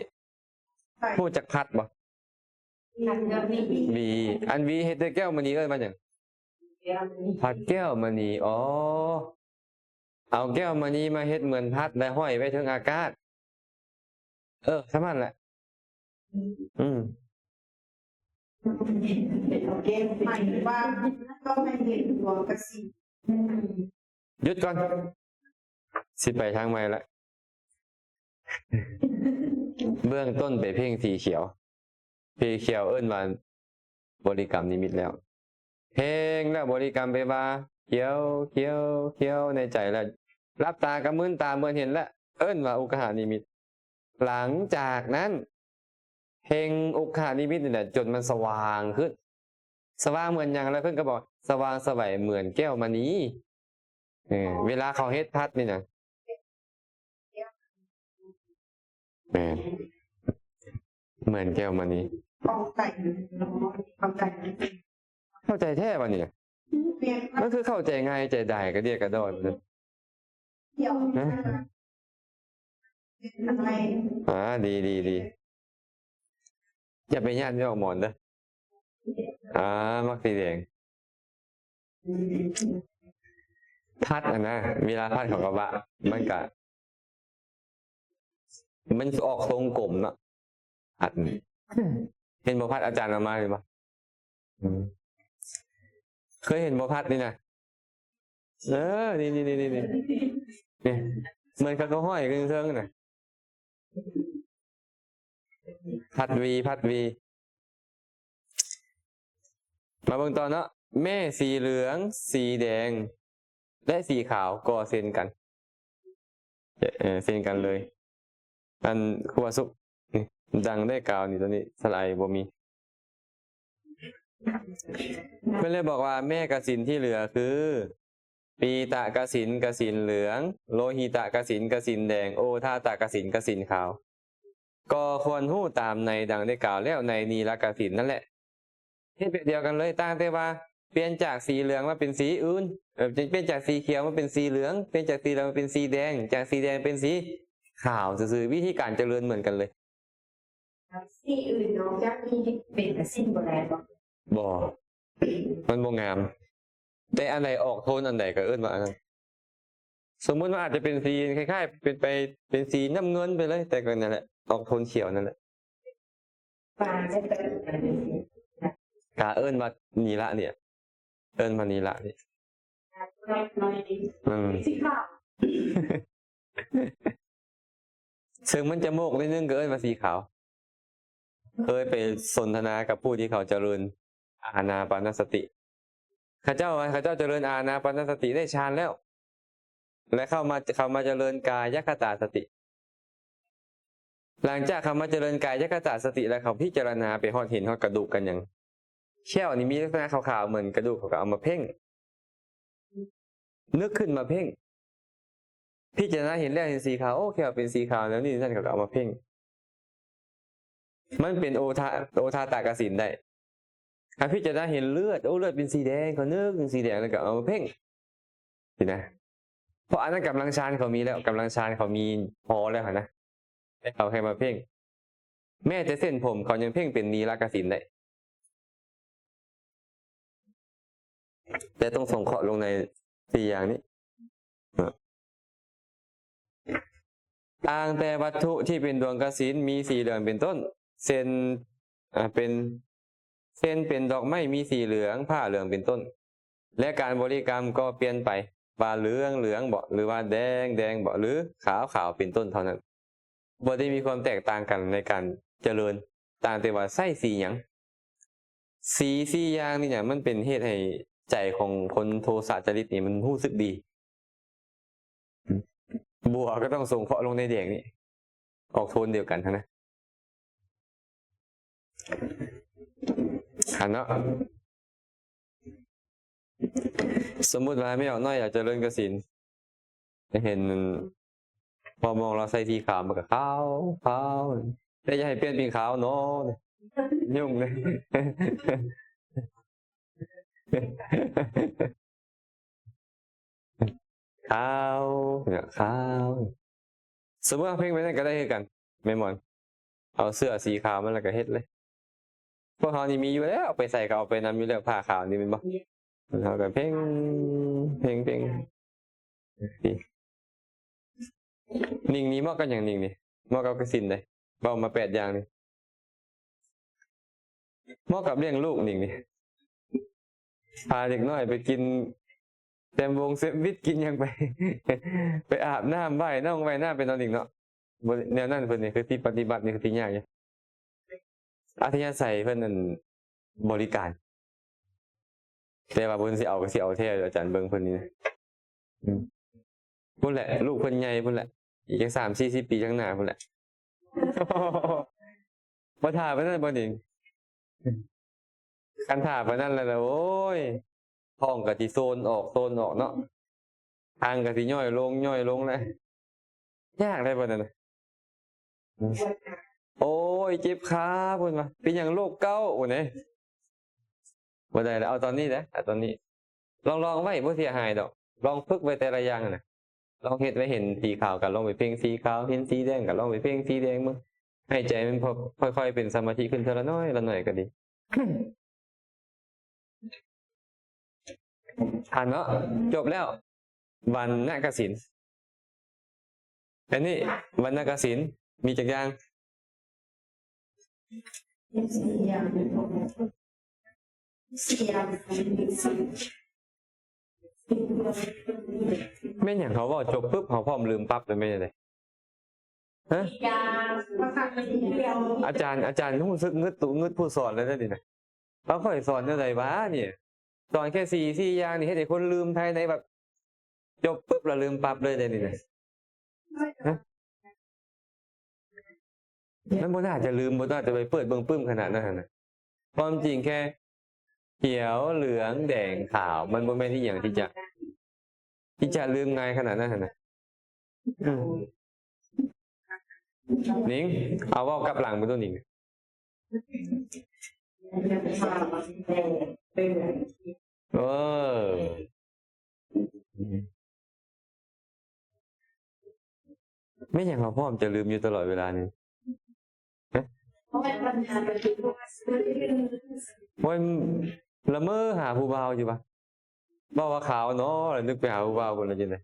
ຮູ້ຈັກພັດບໍ່? ຫວີ. ອັນຫວີເຮັດດ້ວຍແກ້ວມະນີເອີ້ນວ່າຫຍັງ? ພັດແກ້ວມະນີ. ອໍ ເອົາແກ້ວມະນີມາເຮັດເໝືອນພັດ ແລະ ຫ້ອຍໄວ້ເທິງອາກາດ. ເອີ ສ່ຳນັ້ນແຫຼະ. ອືມ ໝາຍເຖິງວ່າຕ້ອງໃຫ້ເຫັນຕົວກະສິນ. ຢຸດກ່ອນ ຊິໄປທາງໃໝ່ລະ. ເບື້ອງຕົ້ນໄປເພັ່ງສີຂຽວ, ສີຂຽວເອີ້ນວ່າບໍລິກຳນິມິດແລ້ວ. ເພັ່ງແລ້ວບໍລິກຳໄປວ່າ ຂຽວ ຂຽວ ຂຽວ ໃນໃຈແລ້ວ ຫຼັບຕາກະມືນຕາເໝືອນເຫັນແລ້ວ ເອີ້ນວ່າອຸກຄະຫານິມິດ. ຫຼັງຈາກນັ້ນ ເພັ່ງອຸກຄະຫານິມິດນີ້ແຫຼະ ຈົນມັນສະຫວ່າງຂຶ້ນ. ສະຫວ່າງເໝືອນຫຍັງ? ແລ້ວເພິ່ນກໍບອກ ສະຫວ່າງສະໄຫວເໝືອນແກ້ວມະນີ. ເອີ ເວລາເຂົາເຮັດພັດນີ້ນະ ແມ່ນ ເໝືອນແກ້ວມະນີ. ເຂົ້າໃຈ ເຂົ້າໃຈ ເຂົ້າໃຈແທ້ບາດນີ້ນະ. ມັນຄືເຂົ້າໃຈງ່າຍໃຈດາຍ ກະດຽກກະດໍ້. ອາ ດີ ດີ ດີ. ຢ່າໄປຢ້ານແມ່ອອກໝອນເດີ. ອາ ມັກສີແດງ. ພັດຫັ້ນນະ ເວລາພັດເຂົາກະວ່າ ມັນກະ ມັນອອກຊົງກົມເນາະ. ພັດນີ້ ເຫັນບໍ່? ພັດອາຈານເອົາມາເຫັນບໍ່? ອືມ ເຄີຍເຫັນບໍ່? ພັດນີ້ນະ. ເອີ ນີ້ໆໆໆ ນີ້ ເໝືອນເຂົາກະຫ້ອຍຂຶ້ນເທິງນະ. ພັດຫວີ ພັດຫວີ. ມາເບິ່ງຕໍ່ເນາະ. ແມ່ສີເຫຼືອງ, ສີແດງ ແລະ ສີຂາວກໍເຊັ່ນກັນ. ເອີ ເຊັ່ນກັນເລີຍ. ອັນ ຄູບາສຸກ ນີ້ ດັ່ງໄດ້ກ່າວນີ້ ຕົວນີ້ສະຫຼະໄອບໍ່ມີ. ເພິ່ນເລີຍບອກວ່າ ແມ່ກະສິນທີ່ເຫຼືອຄື ປີຕະກະສິນ ກະສິນເຫຼືອງ, ໂລຫິຕະກະສິນ ກະສິນແດງ, ໂອທາຕະກະສິນ ກະສິນຂາວ ກໍຄວນຮູ້ຕາມໃນດັ່ງໄດ້ກ່າວແລ້ວໃນນີລະກະສິນນັ້ນແຫຼະ. ເຮັດແບບດຽວກັນເລີຍ, ຕ່າງແຕ່ວ່າປ່ຽນຈາກສີເຫຼືອງມາເປັນສີອື່ນ, ເອີ ປ່ຽນຈາກສີຂຽວມາເປັນສີເຫຼືອງ, ປ່ຽນຈາກສີເຫຼືອງມາເປັນສີແດງ, ຈາກສີແດງເປັນສີຂາວຊື່ໆ. ວິທີການຈະເລີນເໝືອນກັນເລີຍ. ສີອື່ນນອກຈາກນີ້ເປັນກະສິນບໍ່ໄດ້ບໍ່? ບໍ່, ມັນບໍ່ງາມ. ແຕ່ອັນໃດອອກໂທນອັນໃດກໍເອີ້ນວ່າອັນນັ້ນ. ສົມມຸດວ່າອາດຈະເປັນສີຄ້າຍໆ ເປັນໄປ ເປັນສີນ້ຳເງິນໄປເລີຍ ແຕ່ກໍນັ້ນແຫຼະ ອອກໂທນຂຽວນັ້ນແຫຼະ ກະເອີ້ນວ່ານີ້ລະນີ້ ເອີ້ນວ່ານີ້ລະນີ້ ອືມ ເຊິ່ງມັນຈະໂມກໜ້ອຍໜຶ່ງກໍເອີ້ນວ່າສີຂາວ. ເຄີຍໄປສົນທະນາກັບຜູ້ທີ່ເຂົາຈະເລີນອານາປານະສະຕິ ເຂົາເຈົ້າວ່າເຂົາເຈົ້າຈະເລີນອານາປານະສະຕິໄດ້ຊານແລ້ວ ແລະ ເຂົ້າມາ ເຂົ້າມາຈະເລີນກາຍະຄະຕາສະຕິ. ຫຼັງຈາກເຂົາມາຈະເລີນກາຍະຄະຕາສະຕິແລ້ວ ເຂົາພິຈາລະນາໄປຮອດເຫັນຮອດກະດູກກັນຫຍັງ ແຂ້ວນີ້ມີລັກສະນະຂາວໆເໝືອນກະດູກ ເຂົາກໍເອົາມາເພັ່ງ ນຶກຂຶ້ນມາເພັ່ງ ພິຈາລະນາເຫັນແລ້ວເຫັນສີຂາວ ໂອ້ ແຂ້ວເປັນສີຂາວແນວນີ້ນັ້ນ ເຂົາກໍເອົາມາເພັ່ງ ມັນເປັນໂອທາ ໂອທາຕະກະສິນໄດ້. ຖ້າພິຈາລະນາເຫັນເລືອດ ໂອ້ ເລືອດເປັນສີແດງ ເຂົານຶກເປັນສີແດງ ແລ້ວກໍເອົາມາເພັ່ງ ຊີ້ນະ ເພາະອັນນັ້ນກຳລັງຊານເຂົາມີແລ້ວ ກຳລັງຊານເຂົາມີພໍແລ້ວຫັ້ນນະ ແຕ່ເຂົາແຄ່ມາເພັ່ງ ແມ້ແຕ່ເສັ້ນຜົມເຂົາຍັງເພັ່ງເປັນນີລະກະສິນໄດ້ ແຕ່ຕ້ອງສົງເຄາະລົງໃນສີ່ຢ່າງນີ້ ຕ່າງແຕ່ວັດຖຸທີ່ເປັນດວງກະສິນມີສີເຫຼືອງເປັນຕົ້ນ ເຊັ່ນ ອາ ເປັນ ເຊັ່ນເປັນດອກໄມ້ມີສີເຫຼືອງ ຜ້າເຫຼືອງເປັນຕົ້ນ ແລະ ການບໍລິກຳກໍປ່ຽນໄປວ່າເຫຼືອງເຫຼືອງບໍ ຫຼືວ່າແດງແດງບໍ ຫຼືຂາວຂາວເປັນຕົ້ນເທົ່ານັ້ນ ບໍ່ໄດ້ມີຄວາມແຕກຕ່າງກັນໃນການຈະເລີນ ຕ່າງແຕ່ວ່າໃຊ້ສີຫຍັງ. ສີສີ່ຢ່າງນີ້ນະ ມັນເປັນເຫດໃຫ້ໃຈຂອງຄົນໂທສະຈະລິດນີ້ມັນຮູ້ສຶກດີ. ບົວກໍຕ້ອງສົງເຄາະລົງໃນແດງນີ້ ອອກໂທນດຽວກັນຫັ້ນນະ ຫັ້ນເນາະ. ສົມມຸດວ່າແມ່ອອກນ້ອຍຢາກຈະເລີນກະສິນ ເຫັນພໍ່ມອງລາວໃສ່ສີຂາວ ມັນກໍຂາວ ຂາວ ແຕ່ຢ່າໃຫ້ປ່ຽນເປັນຂາວໜໍ ຫຍຸ້ງເລີຍ ຂາວ ຂາວ. ສົມມຸດເຮົາເພັ່ງໄປນັ້ນກໍໄດ້ຄືກັນ ແມ່ນບໍ່? ເອົາເສື້ອສີຂາວມາແລ້ວກໍເຮັດເລີຍ. ພວກເຮົານີ້ມີຢູ່ແລ້ວ ເອົາໄປໃສ່ກໍເອົາໄປນຳຢູ່ແລ້ວ ຜ້າຂາວນີ້ແມ່ນບໍ່? ເຮົາກໍເພັ່ງ ເພັ່ງ ເພັ່ງ ນີ້ ນີ້ເໝາະກັບຫຍັງ? ນີ້ ນີ້ເໝາະກັບກະສິນເດ້ ເວົ້າມາແປດຢ່າງນີ້ ເໝາະກັບລ້ຽງລູກນີ້ ນີ້ ພາເດັກນ້ອຍໄປກິນແຊມວົງແຊມວິດ ກິນຫຍັງໄປ ໄປອາບນ້ຳ ວ່າຍນ້ອງວ່າຍນ້ຳໄປເນາະ ນີ້ເນາະ. ບໍ່ ແນວນັ້ນເພິ່ນນີ້ຄືຊິປະຕິບັດນີ້ຄືຊິຍາກຢູ່ ອັດທະຍາໄສເພິ່ນນັ້ນບໍລິການ ແຕ່ວ່າເພິ່ນຊິເອົາກໍຊິເອົາແທ້ ອາຈານເບິ່ງເພິ່ນນີ້ນະ ອືມ ພຸ້ນແຫຼະ ລູກເພິ່ນໃຫຍ່ພຸ້ນແຫຼະ ອີກຈັກສາມສີ່ສິບປີຂ້າງໜ້າພຸ້ນແຫຼະ ບໍ່ຖ້າປານນັ້ນບໍ່ນີ້ ຄັນຖ້າປານນັ້ນແລ້ວ ໂອ້ຍ ທ້ອງກໍຊິໂຊນອອກ ໂຊນອອກເນາະ ຄາງກໍຊິຍ້ອຍລົງ ຍ້ອຍລົງແລ້ວ ຍາກເດ້ບັດນັ້ນນະ ໂອ້ຍ ເຈັບຂາ ເພິ່ນວ່າ ເປັນຫຍັງ ໂລກເກົາ ໂອ້ຍ ບໍ່ໄດ້ແລ້ວ ເອົາຕອນນີ້ເດ້ ເອົາຕອນນີ້ ລອງ ລອງໄວ້ ບໍ່ເສຍຫາຍດອກ ລອງຝຶກໄວ້ແຕ່ລະຢ່າງຫັ້ນນະ ລອງເຮັດໄວ້ ເຫັນສີຂາວກໍລອງໄປເພັ່ງສີຂາວ ເຫັນສີແດງກໍລອງໄປເພັ່ງສີແດງເບິ່ງ ໃຫ້ໃຈມັນຄ່ອຍໆເປັນສະມາທິຂຶ້ນເທື່ອລະໜ້ອຍລະໜ້ອຍກໍດີ. ອ່ານເນາະ ຈົບແລ້ວ ວັນນະກະສິນ. ອັນນີ້ວັນນະກະສິນມີຈັກຢ່າງ? ແມ່ນຫຍັງ ເຮົາເວົ້າຈົບປຶບ ເຮົາພ້ອມລືມປັບເລີຍ ແມ່ນຫຍັງເດ? ຮະ? ອາຈານ ອາຈານຮູ້ສຶກງຶດຕຸງຶດຜູ້ສອນແລ້ວເດ້ນີ້ນະ. ເອົາ ຂ້ອຍສອນແນວໃດຫວານີ້? ສອນແຄ່ສີ່ ສີ່ຢ່າງນີ້ ເຮັດໃຫ້ຄົນລືມພາຍໃນ ແບບ ຈົບປຶບແລ້ວລືມປັບເລີຍເດ້ນີ້ນະ. ຮະ? ມັນບໍ່ໜ້າຈະລືມ ບໍ່ໜ້າຈະໄປເປີດເບິ່ງປຶ້ມຂະໜາດນັ້ນນະ. ຄວາມຈິງແຄ່ຂຽວ ເຫຼືອງ ແດງ ຂາວ ມັນບໍ່ແມ່ນອີ່ຫຍັງທີ່ຈະ ທີ່ຈະລືມງ່າຍຂະໜາດນັ້ນຫັ້ນນະ. ອືມ ນິງ ເອົາເວົ້າກັບຫຼັງໄປໂຕ ນິງ. ເອີ ແມ່ນຫຍັງເຮົາພ້ອມຈະລືມຢູ່ຕະຫຼອດເວລານີ້? ຮະ? ໂອ້ຍ ລະເມີຫາຜູ້ບ່າວຢູ່ຫວາ? ເວົ້າວ່າຂາວເນາະ ແລ້ວນຶກໄປຫາຜູ້ບ່າວພຸ້ນລະຈັ່ງໃດ.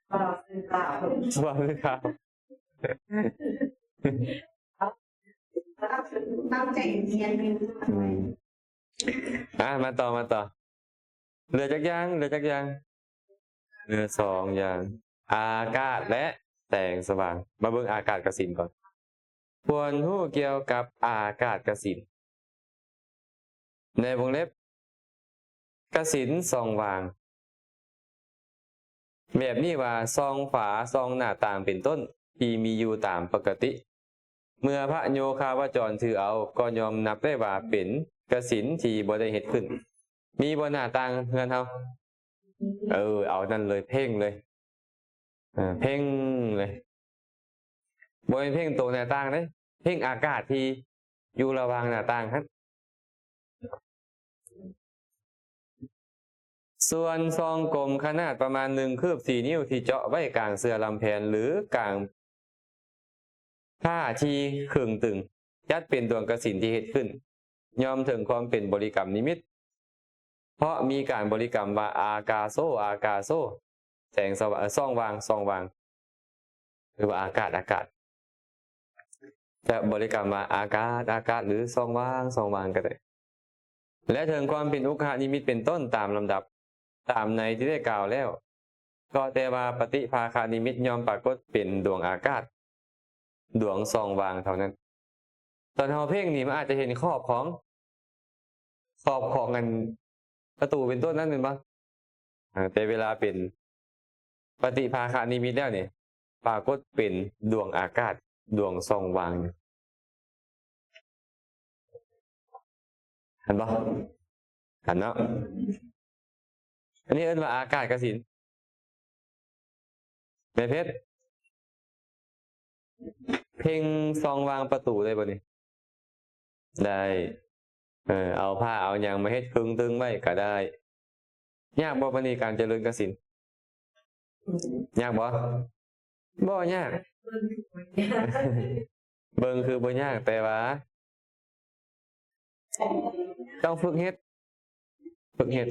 ເວົ້າຄືຂາວ ເວົ້າຄືຂາວ. ຕັ້ງໃຈຮຽນຢູ່. ອືມ ອ່າ ມາຕໍ່ ມາຕໍ່. ເຫຼືອຈັກຢ່າງ? ເຫຼືອຈັກຢ່າງ? ເຫຼືອສອງຢ່າງ ອາກາດ ແລະ ແສງສະຫວ່າງ. ມາເບິ່ງອາກາດກະສິນກ່ອນ. ຄວນຮູ້ກ່ຽວກັບອາກາດກະສິນ ໃນວົງເລັບ ກະສິນສ່ອງຫວ່າງ ແບບນີ້ວ່າ ສ່ອງຝາ ສ່ອງໜ້າຕ່າງເປັນຕົ້ນ ທີ່ມີຢູ່ຕາມປົກກະຕິ. ເມື່ອພະໂຍຄາວະຈອນຖືເອົາ ກໍຍອມນັບໄດ້ວ່າເປັນກະສິນທີ່ບໍ່ໄດ້ເຮັດຂຶ້ນ. ມີບໍ່ໜ້າຕ່າງເຮືອນເຮົາ? ເອີ ເອົານັ້ນເລີຍ ເພງເລີຍ ເອີ ເພງເລີຍ. ບໍ່ແມ່ນເພງໂຕໜ້າຕ່າງເດ້ ເພງອາກາດທີ່ຢູ່ລະຫວ່າງໜ້າຕ່າງຫັ້ນ. ສ່ວນຊ່ອງກົມຂະໜາດປະມານໜຶ່ງຄືບສີ່ນິ້ວ ທີ່ເຈາະໄວ້ກາງເສື່ອລຳແພນ ຫຼື ກາງຜ້າທີ່ເຄິ່ງຕຶງ ຈັດເປັນດວງກະສິນທີ່ເຮັດຂຶ້ນ ຍ່ອມເຖິງຄວາມເປັນບໍລິກຳນິມິດ ເພາະມີການບໍລິກຳວ່າ ອາກາໂສ ອາກາໂສ ແສງສະຫວ່າງ ເອີ ຊ່ອງວ່າງ ຊ່ອງວ່າງ ຫຼືວ່າອາກາດ ອາກາດ ຈະບໍລິກຳວ່າ ອາກາດ ອາກາດ ຫຼື ຊ່ອງວ່າງ ຊ່ອງວ່າງ ກໍໄດ້ ແລະ ເຖິງຄວາມເປັນອຸກຄະນິມິດເປັນຕົ້ນຕາມລຳດັບ ຕາມໃນທີ່ໄດ້ກ່າວແລ້ວ ກໍແຕ່ວ່າປະຕິພາຄະນິມິດຍ່ອມປາກົດເປັນດວງອາກາດ ດວງຊ່ອງວ່າງເທົ່ານັ້ນ. ຕອນເຮົາເພງນີ້ ມັນອາດຈະເຫັນຂອບຂອງ ຂອບຂອງອັນປະຕູເປັນຕົ້ນນັ້ນແມ່ນບໍ່? ເອີ ແຕ່ເວລາເປັນປະຕິພາຄະນິມິດແລ້ວນີ້ ປາກົດເປັນດວງອາກາດ ດວງຊ່ອງວ່າງ. ເຫັນບໍ່? ເຫັນເນາະ? ອັນນີ້ເອີ້ນວ່າອາກາດກະສິນ. ແມ່ເພັດ ເພັງຊ່ອງວ່າງປະຕູໄດ້ບໍ່ນີ້? ໄດ້. ເອີ ເອົາຜ້າເອົາຫຍັງມາເຮັດເຄິ່ງຕຶງໄວ້ກໍໄດ້. ຍາກບໍ່ບັດນີ້ການຈະເລີນກະສິນ? ຍາກບໍ່? ບໍ່ຍາກ. ເບິ່ງຄືບໍ່ຍາກ ແຕ່ວ່າຕ້ອງຝຶກເຮັດ ຝຶກເຮັດ.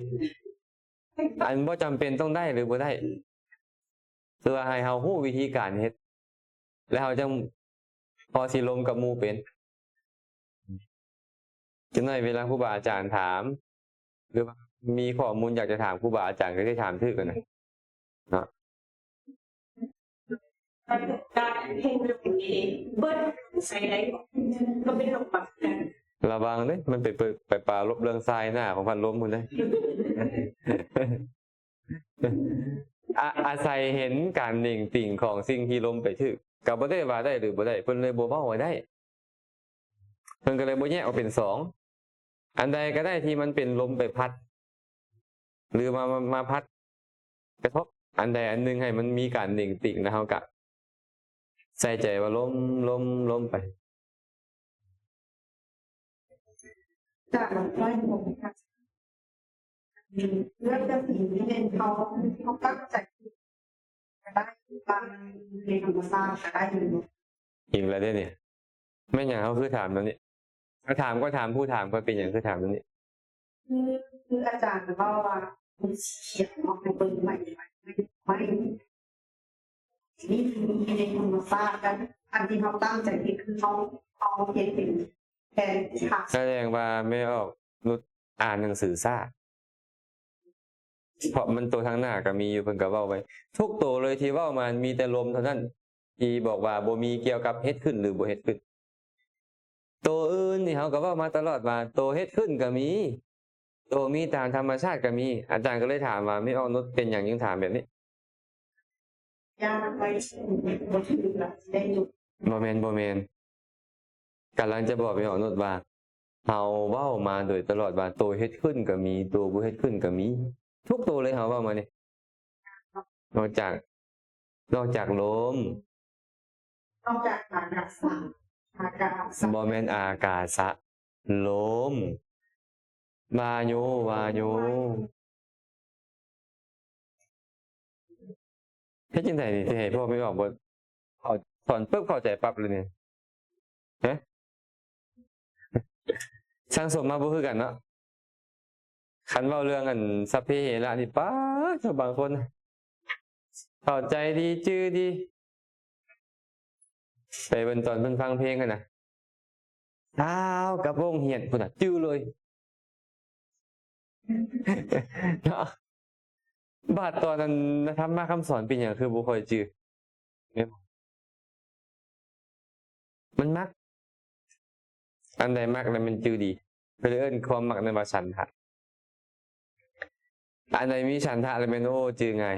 ອັນບໍ່ຈຳເປັນຕ້ອງໄດ້ ຫຼື ບໍ່ໄດ້ ຄືວ່າໃຫ້ເຮົາຮູ້ວິທີການເຮັດ ແລ້ວເຮົາຈັ່ງພໍຊິລົມກັບໝູ່ເປັນ. ຈັກໜ້ອຍເວລາຄູບາອາຈານຖາມ ຫຼືວ່າມີຂໍ້ມູນຢາກຈະຖາມຄູບາອາຈານ ກໍໄດ້ຖາມຖືກຫັ້ນນະເນາະ. ລະວັງເດ້ ມັນໄປ ໄປປາລົບເລື່ອງສາຍໜ້າຂອງພັດລົມພຸ້ນເດ້. ອາ ອາໄສເຫັນການເໜັງຕີງຂອງສິ່ງທີ່ລົມໄປຖືກ ກໍບໍ່ໄດ້ວ່າໄດ້ ຫຼື ບໍ່ໄດ້ ເພິ່ນເລີຍບໍ່ເວົ້າວ່າໄດ້. ເພິ່ນກໍເລີຍບໍ່ແຍກອອກເປັນສອງ ອັນໃດກໍໄດ້ທີ່ມັນເປັນລົມໄປພັດ ຫຼືວ່າມາ ມາ ມາພັດກະທົບອັນໃດອັນໜຶ່ງໃຫ້ມັນມີການເໜັງຕີງ ແລ້ວເຮົາກະໃສ່ໃຈວ່າລົມ ລົມ ລົມໄປ. ຈາກຮ້ອຍຫົກເລື່ອງຈະສິນນີ້ເປັນເຮົາ ເຮົາຕັ້ງໃຈກໍໄດ້ ບາງໃນທຳມະຊາດກໍໄດ້ຢູ່. ອີກແລ້ວເດ້ນີ້ ແມ່ນຫຍັງເຮົາຄືຖາມແນວນີ້? ຖາມກໍຖາມຜູ້ຖາມ ກໍເປັນຫຍັງຄືຖາມແນວນີ້? ຄື ຄືອາຈານເວົ້າວ່າ ມັນສຽງເນາະ ໃຫ້ເບິ່ງໃໝ່ ໃໝ່ ໃໝ່. ນີ້ຄືມີໃນທຳມະຊາດ ແລະ ອັນທີ່ເຮົາຕັ້ງໃຈເຮັດ ຄືເຮົາ ເຮົາເຮັດເປັນແຜນທີ່ ສະແດງວ່າແມ່ອອກນຸດອ່ານໜັງສືຊ້າ ເພາະມັນໂຕທາງໜ້າກໍມີຢູ່ ເພິ່ນກໍເວົ້າໄວ້ ທຸກໂຕເລີຍທີ່ເວົ້າມາ ມີແຕ່ລົມເທົ່ານັ້ນ ທີ່ບອກວ່າບໍ່ມີກ່ຽວກັບເຮັດຂຶ້ນ ຫຼື ບໍ່ເຮັດຂຶ້ນ. ໂຕອື່ນນີ້ເຮົາກໍເວົ້າມາຕະຫຼອດວ່າ ໂຕເຮັດຂຶ້ນກໍມີ ໂຕມີຕາມທຳມະຊາດກໍມີ. ອາຈານກໍເລີຍຖາມວ່າ ແມ່ອອກນຸດ ເປັນຫຍັງຈຶ່ງຖາມແບບນີ້? ຢ້ານໄປບໍ່ຖືກລະໄດ້ຢຸດ. ບໍ່ແມ່ນ ບໍ່ແມ່ນ. ກຳລັງຈະບອກແມ່ອອກນຸດວ່າ ເຮົາເວົ້າມາໂດຍຕະຫຼອດວ່າ ໂຕເຮັດຂຶ້ນກໍມີ ໂຕບໍ່ເຮັດຂຶ້ນກໍມີ ທຸກໂຕເລີຍ ເຮົາເວົ້າມານີ້ ນອກຈາກ ນອກຈາກລົມ ນອກຈາກອາກາສະ ອາກາສະ ບໍ່ແມ່ນອາກາສະ ລົມ ວາໂຍ ວາໂຍ. ເຮັດຈັ່ງໃດນີ້ ຊິໃຫ້ພວກແມ່ອອກບໍ່ ເຂົ້າ ສອນປຶບເຂົ້າໃຈປັບເລີຍນີ້ ຮະ? ຊ່າງສົມມາບໍ່ຄືກັນເນາະ. ຄັນເວົ້າເລື່ອງອັນສັບເພເຫລະນີ້ ປາດໂທ້ ບາງຄົນເຂົ້າໃຈດີ ຈື່ດີ ໄປເບິ່ງຕອນເພິ່ນຟັງເພງຫັ້ນນະ ຊາວກັບວົງຮຽນພຸ້ນນະ ຈື່ເລີຍເນາະ. ບາດຕອນນັ້ນນະ ທຳມະຄຳສອນເປັນຫຍັງຄືບໍ່ຄ່ອຍຈື່? ແມ່ນບໍ່? ມັນມັກ ອັນໃດມັກແລ້ວແມ່ນຈື່ດີ ເພິ່ນເອີ້ນຄວາມມັກນັ້ນວ່າສັນທະ. ອັນໃດມີສັນທະແລ້ວແມ່ນ ໂອ້ ຈື່ງ່າຍ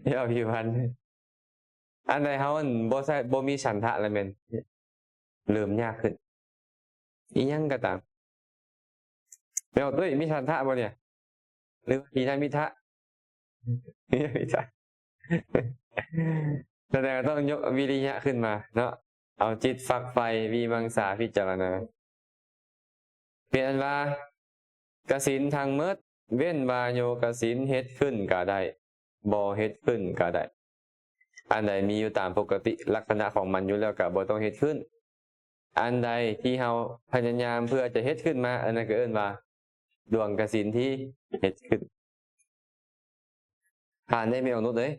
ເວົ້າຜິວພັນ. ອັນໃດເຮົາ ອັນ ບໍ່ໃສ່ ບໍ່ມີສັນທະແລ້ວແມ່ນເລີ່ມຍາກຂຶ້ນ. ອີ່ຫຍັງກໍຕາມ ແມ່ນບໍ່? ຕຸ້ຍ ມີສັນທະບໍ່ນີ້ ຫຼືວ່າດີນາມິທະ? ມີນາມິທະ ສະແດງວ່າຕ້ອງຍົກວິລິຍະຂຶ້ນມາເນາະ ເອົາຈິດຝັກໃຝ່ ວິມັງສາ ພິຈາລະນາ. ເປັນອັນວ່າ ກະສິນທັງໝົດ ເວັ້ນວ່າໂຍກະສິນ ເຮັດຂຶ້ນກະໄດ້ ບໍ່ເຮັດຂຶ້ນກະໄດ້. ອັນໃດມີຢູ່ຕາມປົກກະຕິລັກສະນະຂອງມັນຢູ່ແລ້ວ ກະບໍ່ຕ້ອງເຮັດຂຶ້ນ. ອັນໃດທີ່ເຮົາພະຍາຍາມເພື່ອຈະເຮັດຂຶ້ນມາ ອັນນັ້ນກະເອີ້ນວ່າດວງກະສິນທີ່ເຮັດຂຶ້ນ. ຜ່ານໄດ້ແມ່ອອກນຸດເອີຍ.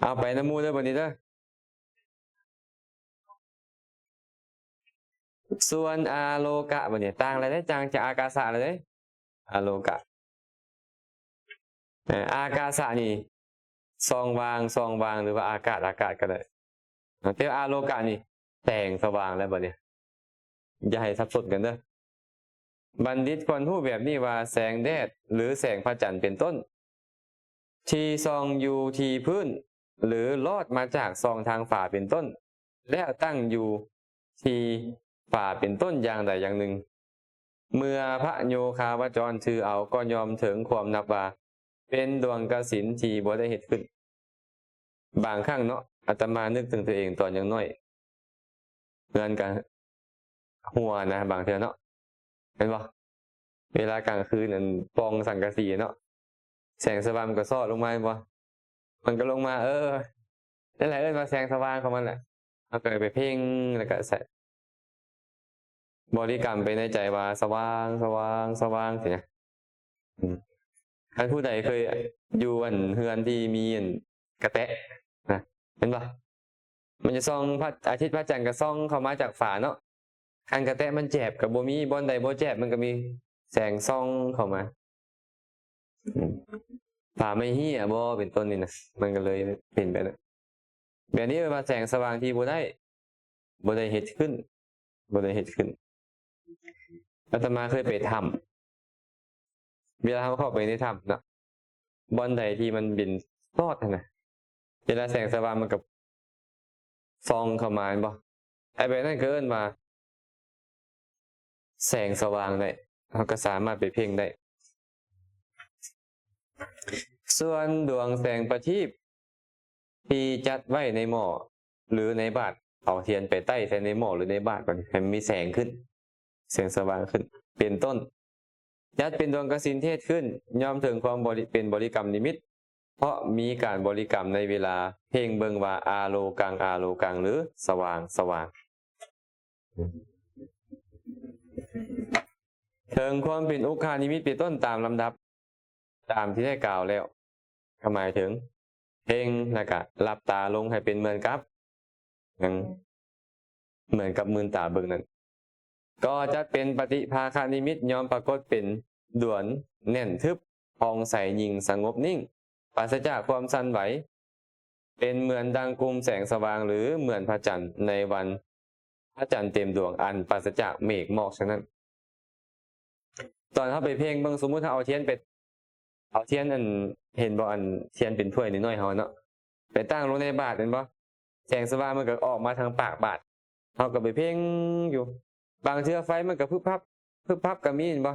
ເອົາ ໄປນຳໝູ່ເດີ ບັດນີ້ເດີ. ສ່ວນອາໂລກະ ບັດນີ້ຕ່າງແລ້ວເດ້ ຈາກອາກາສະແລ້ວເດ້ ອາໂລກະ. ເອີ ອາກາສະນີ້ ຊ່ອງວ່າງ ຊ່ອງວ່າງ ຫຼືວ່າອາກາດ ອາກາດກໍໄດ້. ແຕ່ອາໂລກະນີ້ແສງສະຫວ່າງແລ້ວ ບັດນີ້ ຢ່າໃຫ້ສັບສົນກັນເດີ. ບັນດິດຄວນຮູ້ແບບນີ້ວ່າແສງແດດ ຫຼື ແສງພະຈັນເປັນຕົ້ນ ທີ່ສ່ອງຢູ່ທີ່ພື້ນ ຫຼື ລອດມາຈາກຊ່ອງທາງຝາເປັນຕົ້ນ ແລ້ວຕັ້ງຢູ່ທີ່ຝາເປັນຕົ້ນຢ່າງໃດຢ່າງໜຶ່ງ ເມື່ອພະໂຍຄາວະຈອນຖືເອົາ ກໍຍ່ອມເຖິງຄວາມນັບວ່າເປັນດວງກະສິນທີ່ບໍ່ໄດ້ເຮັດຂຶ້ນ. ບາງຄັ້ງເນາະ ອາດຕະມານຶກເຖິງຕົວເອງຕອນຍັງນ້ອຍ ເຮືອນກະຮົ່ວນະ ບາງເທື່ອເນາະ ແມ່ນບໍ່? ເວລາກາງຄືນ ອັນ ປ່ອງສັງກະສີເນາະ ແສງສະຫວ່າງມັນກໍຊອດລົງມາ ແມ່ນບໍ່? ມັນກໍລົງມາ ເອີ ນັ້ນແຫຼະ ເອີ້ນວ່າແສງສະຫວ່າງຂອງມັນແຫຼະ. ເຮົາກໍໄປເພັ່ງ ແລ້ວກໍໃສ່ ບໍລິກຳໄປໃນໃຈວ່າ ສະຫວ່າງ ສະຫວ່າງ ສະຫວ່າງ ຊີ້ນະ. ອືມ ຄັນຜູ້ໃດເຄີຍຢູ່ ອັນ ເຮືອນທີ່ມີ ອັນ ກະແຕະນະ ເຫັນບໍ່? ມັນຈະສ່ອງ ພະອາທິດພະຈັນກໍສ່ອງເຂົ້າມາຈາກຝາເນາະ. ຄັນກະແຕະມັນແຈບກໍບໍ່ມີ ບ່ອນໃດບໍ່ແຈບມັນກໍມີແສງສ່ອງເຂົ້າມາ. ອືມ ຝາໄມ້ເຮ້ຍບໍ່ ເປັນຕົ້ນນີ້ນະ ມັນກໍເລີຍເປັນແບບນັ້ນ. ແບບນີ້ເອີ້ນວ່າແສງສະຫວ່າງທີ່ບໍ່ໄດ້ ບໍ່ໄດ້ເຮັດຂຶ້ນ ບໍ່ໄດ້ເຮັດຂຶ້ນ. ອາດຕະມາເຄີຍໄປຖ້ຳ ເວລາເຮົາເຂົ້າໄປໃນຖ້ຳເນາະ ບ່ອນໃດທີ່ມັນເປັນຊອດຫັ້ນນະ ເວລາແສງສະຫວ່າງມັນກໍສ່ອງເຂົ້າມາ ແມ່ນບໍ່? ໄອ້ແບບນັ້ນກໍເອີ້ນວ່າແສງສະຫວ່າງໄດ້ ເຮົາກໍສາມາດໄປເພັ່ງໄດ້. ສ່ວນດວງແສງປະທີບທີ່ຈັດໄວ້ໃນໝໍ້ ຫຼື ໃນບາດ ເອົາທຽນໄປໄຕ້ໃສ່ໃນໝໍ້ ຫຼື ໃນບາດ ບັດນີ້ໃຫ້ມັນມີແສງຂຶ້ນ ແສງສະຫວ່າງຂຶ້ນ ເປັນຕົ້ນ ຈັດເປັນດວງກະສິນທີ່ເຮັດຂຶ້ນ ຍ່ອມເຖິງຄວາມບໍລິ ເປັນບໍລິກຳນິມິດ ເພາະມີການບໍລິກຳໃນເວລາເພັ່ງເບິ່ງວ່າອາໂລກັງ ອາໂລກັງ ຫຼື ສະຫວ່າງ ສະຫວ່າງ. ເຖິງຄວາມເປັນອຸກຄານິມິດເປັນຕົ້ນຕາມລຳດັບ ຕາມທີ່ໄດ້ກ່າວແລ້ວ ກໍໝາຍເຖິງເພັ່ງ ແລ້ວກໍຫຼັບຕາລົງໃຫ້ເປັນເໝືອນກັບຫຍັງ? ເໝືອນກັບມືນຕາເບິ່ງນັ້ນ ກໍຈັດເປັນປະຕິພາຄະນິມິດ ຍ່ອມປາກົດເປັນດວນແໜ້ນທຶບ ຜ່ອງໃສ ຍິ່ງສະຫງົບນິ່ງ ປາສະຈາກຄວາມສັ່ນໄຫວ ເປັນເໝືອນດັ່ງກຸ່ມແສງສະຫວ່າງ ຫຼື ເໝືອນພະຈັນໃນວັນພະຈັນເຕັມດວງ ອັນປາສະຈາກເມກໝອກ. ສະນັ້ນ ຕອນເຮົາໄປເພັ່ງເບິ່ງ ສົມມຸດເຮົາເອົາທຽນໄປ ເອົາທຽນ ອັນ ເຫັນບໍ່ ອັນທຽນເປັນຖ້ວຍນ້ອຍໆເຮົາເນາະ ໄປຕັ້ງລົງໃນບາດ ແມ່ນບໍ່? ແສງສະຫວ່າງມັນກໍອອກມາທາງປາກບາດ ເຮົາກໍໄປເພັ່ງຢູ່ ບາງເທື່ອໄຟມັນກໍພຶບພັບ ພຶບພັບກໍມີ ແມ່ນບໍ່?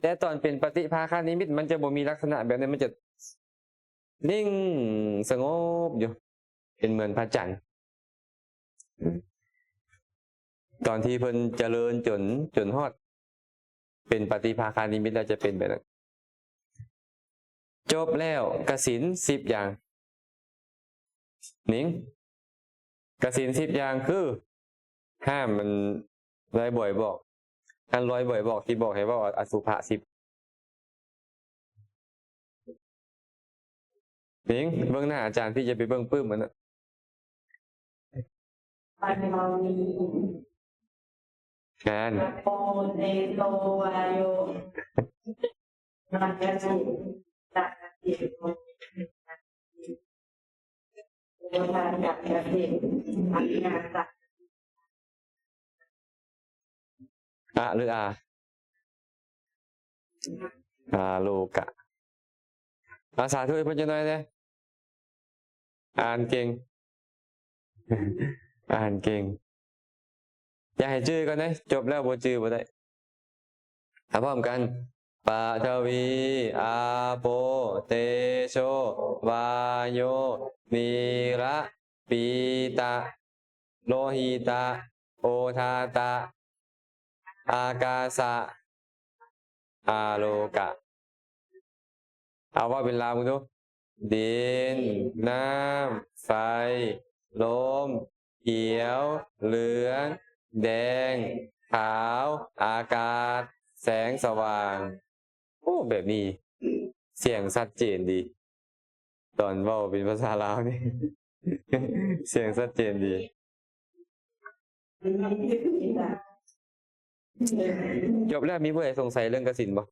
ແຕ່ຕອນເປັນປະຕິພາຄະນິມິດ ມັນຈະບໍ່ມີລັກສະນະແບບນັ້ນ ມັນຈະນິ່ງສະຫງົບຢູ່ ເປັນເໝືອນພະຈັນ. ອືມ ຕອນທີ່ເພິ່ນຈະເລີນຈົນ ຈົນຮອດເປັນປະຕິພາຄານິມິດແລ້ວ ຈະເປັນແບບນັ້ນ. ຈົບແລ້ວ ກະສິນສິບຢ່າງ ນີ້ ກະສິນສິບຢ່າງຄື ຫ້າມມັນ ລອຍບ່ອຍບອກ ອັນລອຍບ່ອຍບອກທີ່ບອກໃຫ້ເວົ້າອະສຸພະສິບ. ເບິ່ງ ເບິ່ງໜ້າອາຈານ ພີ່ຢ່າໄປເບິ່ງປຶ້ມມັນນະ. ປານາວາມີ ງານ ອາໂປເຕໂຊວາໂຍ ມັນກະຊິ ຕະກະຕິ ໂອທາຕະກະຕິ ອັນຍາຕະ ອະ ຫຼື ອາ? ອາໂລກະ. ອາ ສາທຸໃຫ້ເພິ່ນຈັກໜ້ອຍແດ່. ອ່ານເກັ່ງ ອ່ານເກັ່ງ. ຢ່າໃຫ້ຈື່ກ່ອນເດ້ ຈົບແລ້ວບໍ່ຈື່ບໍ່ໄດ້. ເອົາພ້ອມກັນ ປະທະວີ ອາໂປ ເຕໂຊ ວາໂຍ ນີລະ ປີຕະ ໂລຫິຕະ ໂອທາຕະ ອາກາສະ ອາໂລກະ. ເອົາເວົ້າເປັນລາວເບິ່ງດູ. ດິນ ນ້ຳ ໄຟ ລົມ ຂຽວ ເຫຼືອງ ແດງ ຂາວ ອາກາດ ແສງສະຫວ່າງ. ໂອ້ ແບບນີ້ສຽງຊັດເຈນດີ. ຕອນເວົ້າເປັນພາສາລາວນີ້ ສຽງຊັດເຈນດີ. ຈົບແລ້ວ ມີຜູ້ໃດສົງໄສເລື່ອງກະສິນບໍ່?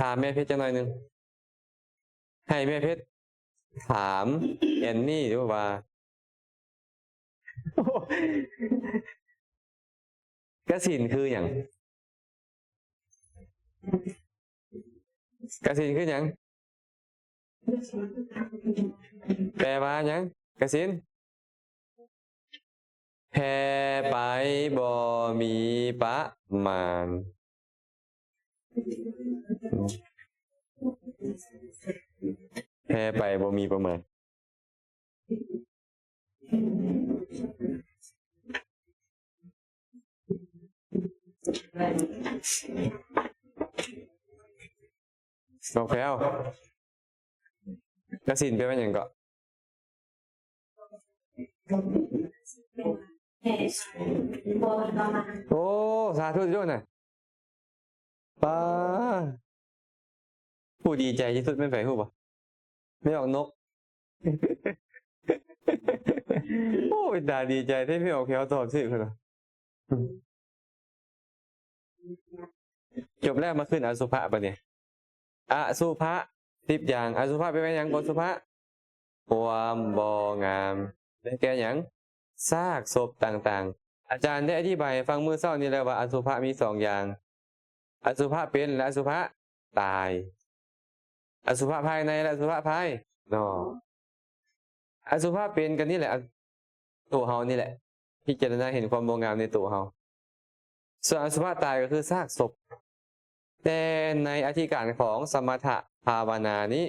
ຖາມແມ່ເພັດຈັກໜ້ອຍໜຶ່ງ. ໃຫ້ແມ່ເພັດຖາມແອນນີ້ດູວ່າ ກະສິນຄືຫຍັງ? ກະສິນຄືຫຍັງ? ແປວ່າຫຍັງ? ກະສິນ ແຜ່ໄປບໍ່ມີປະມານ. ແຜ່ໄປບໍ່ມີປະມານ. ນ້ອງແພວ ກະສິນແປວ່າຫຍັງເກາະ? ໂອ້ ສາທຸເດີ້ນະ. ປ້າ ຜູ້ດີໃຈທີ່ສຸດແມ່ນໃຜຮູ້ບໍ່? ແມ່ອອກນົກ. ໂອ້ ເປັນຕາດີໃຈແທ້ ແມ່ອອກແພວຕອບຖືກເພິ່ນວ່າ. ຈົບແລ້ວ ມາຂຶ້ນອະສຸພະບາດນີ້. ອະສຸພະ ສິບຢ່າງ. ອະສຸພະແປວ່າຫຍັງ? ບໍ່ສຸພະ ຄວາມບໍ່ງາມ ໄດ້ແກ່ຫຍັງ? ຊາກສົບຕ່າງໆ. ອາຈານໄດ້ອະທິບາຍໃຫ້ຟັງມື້ເຊົ້ານີ້ແລ້ວວ່າ ອະສຸພະມີສອງຢ່າງ, ອະສຸພະເປັນ ແລະ ອະສຸພະຕາຍ. ອະສຸພະພາຍໃນ ແລະ ອະສຸພະພາຍນອກ. ອະສຸພະເປັນກໍນີ້ແຫຼະ ໂຕເຮົານີ້ແຫຼະ ພິຈາລະນາເຫັນຄວາມບໍ່ງາມໃນໂຕເຮົາ. ສ່ວນອະສຸພະຕາຍກໍຄືຊາກສົບ. ແຕ່ໃນອະທິການຂອງສະມະຖະພາວະນານີ້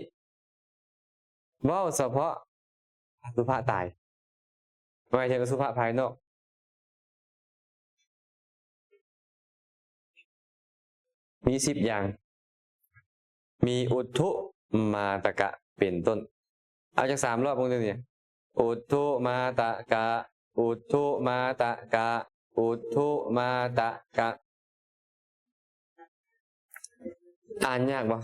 ເວົ້າສະເພາະອະສຸພະຕາຍ ໝາຍເຖິງອະສຸພະພາຍນອກ. ມີສິບຢ່າງ ມີອຸດທຸມາຕະກະເປັນຕົ້ນ. ເອົາຈັກສາມລອບເບິ່ງດູນີ້. ອຸດທຸມາຕະກະ ອຸດທຸມາຕະກະ ອຸດທຸມາຕະກະ. ອ່ານຍາກບໍ່?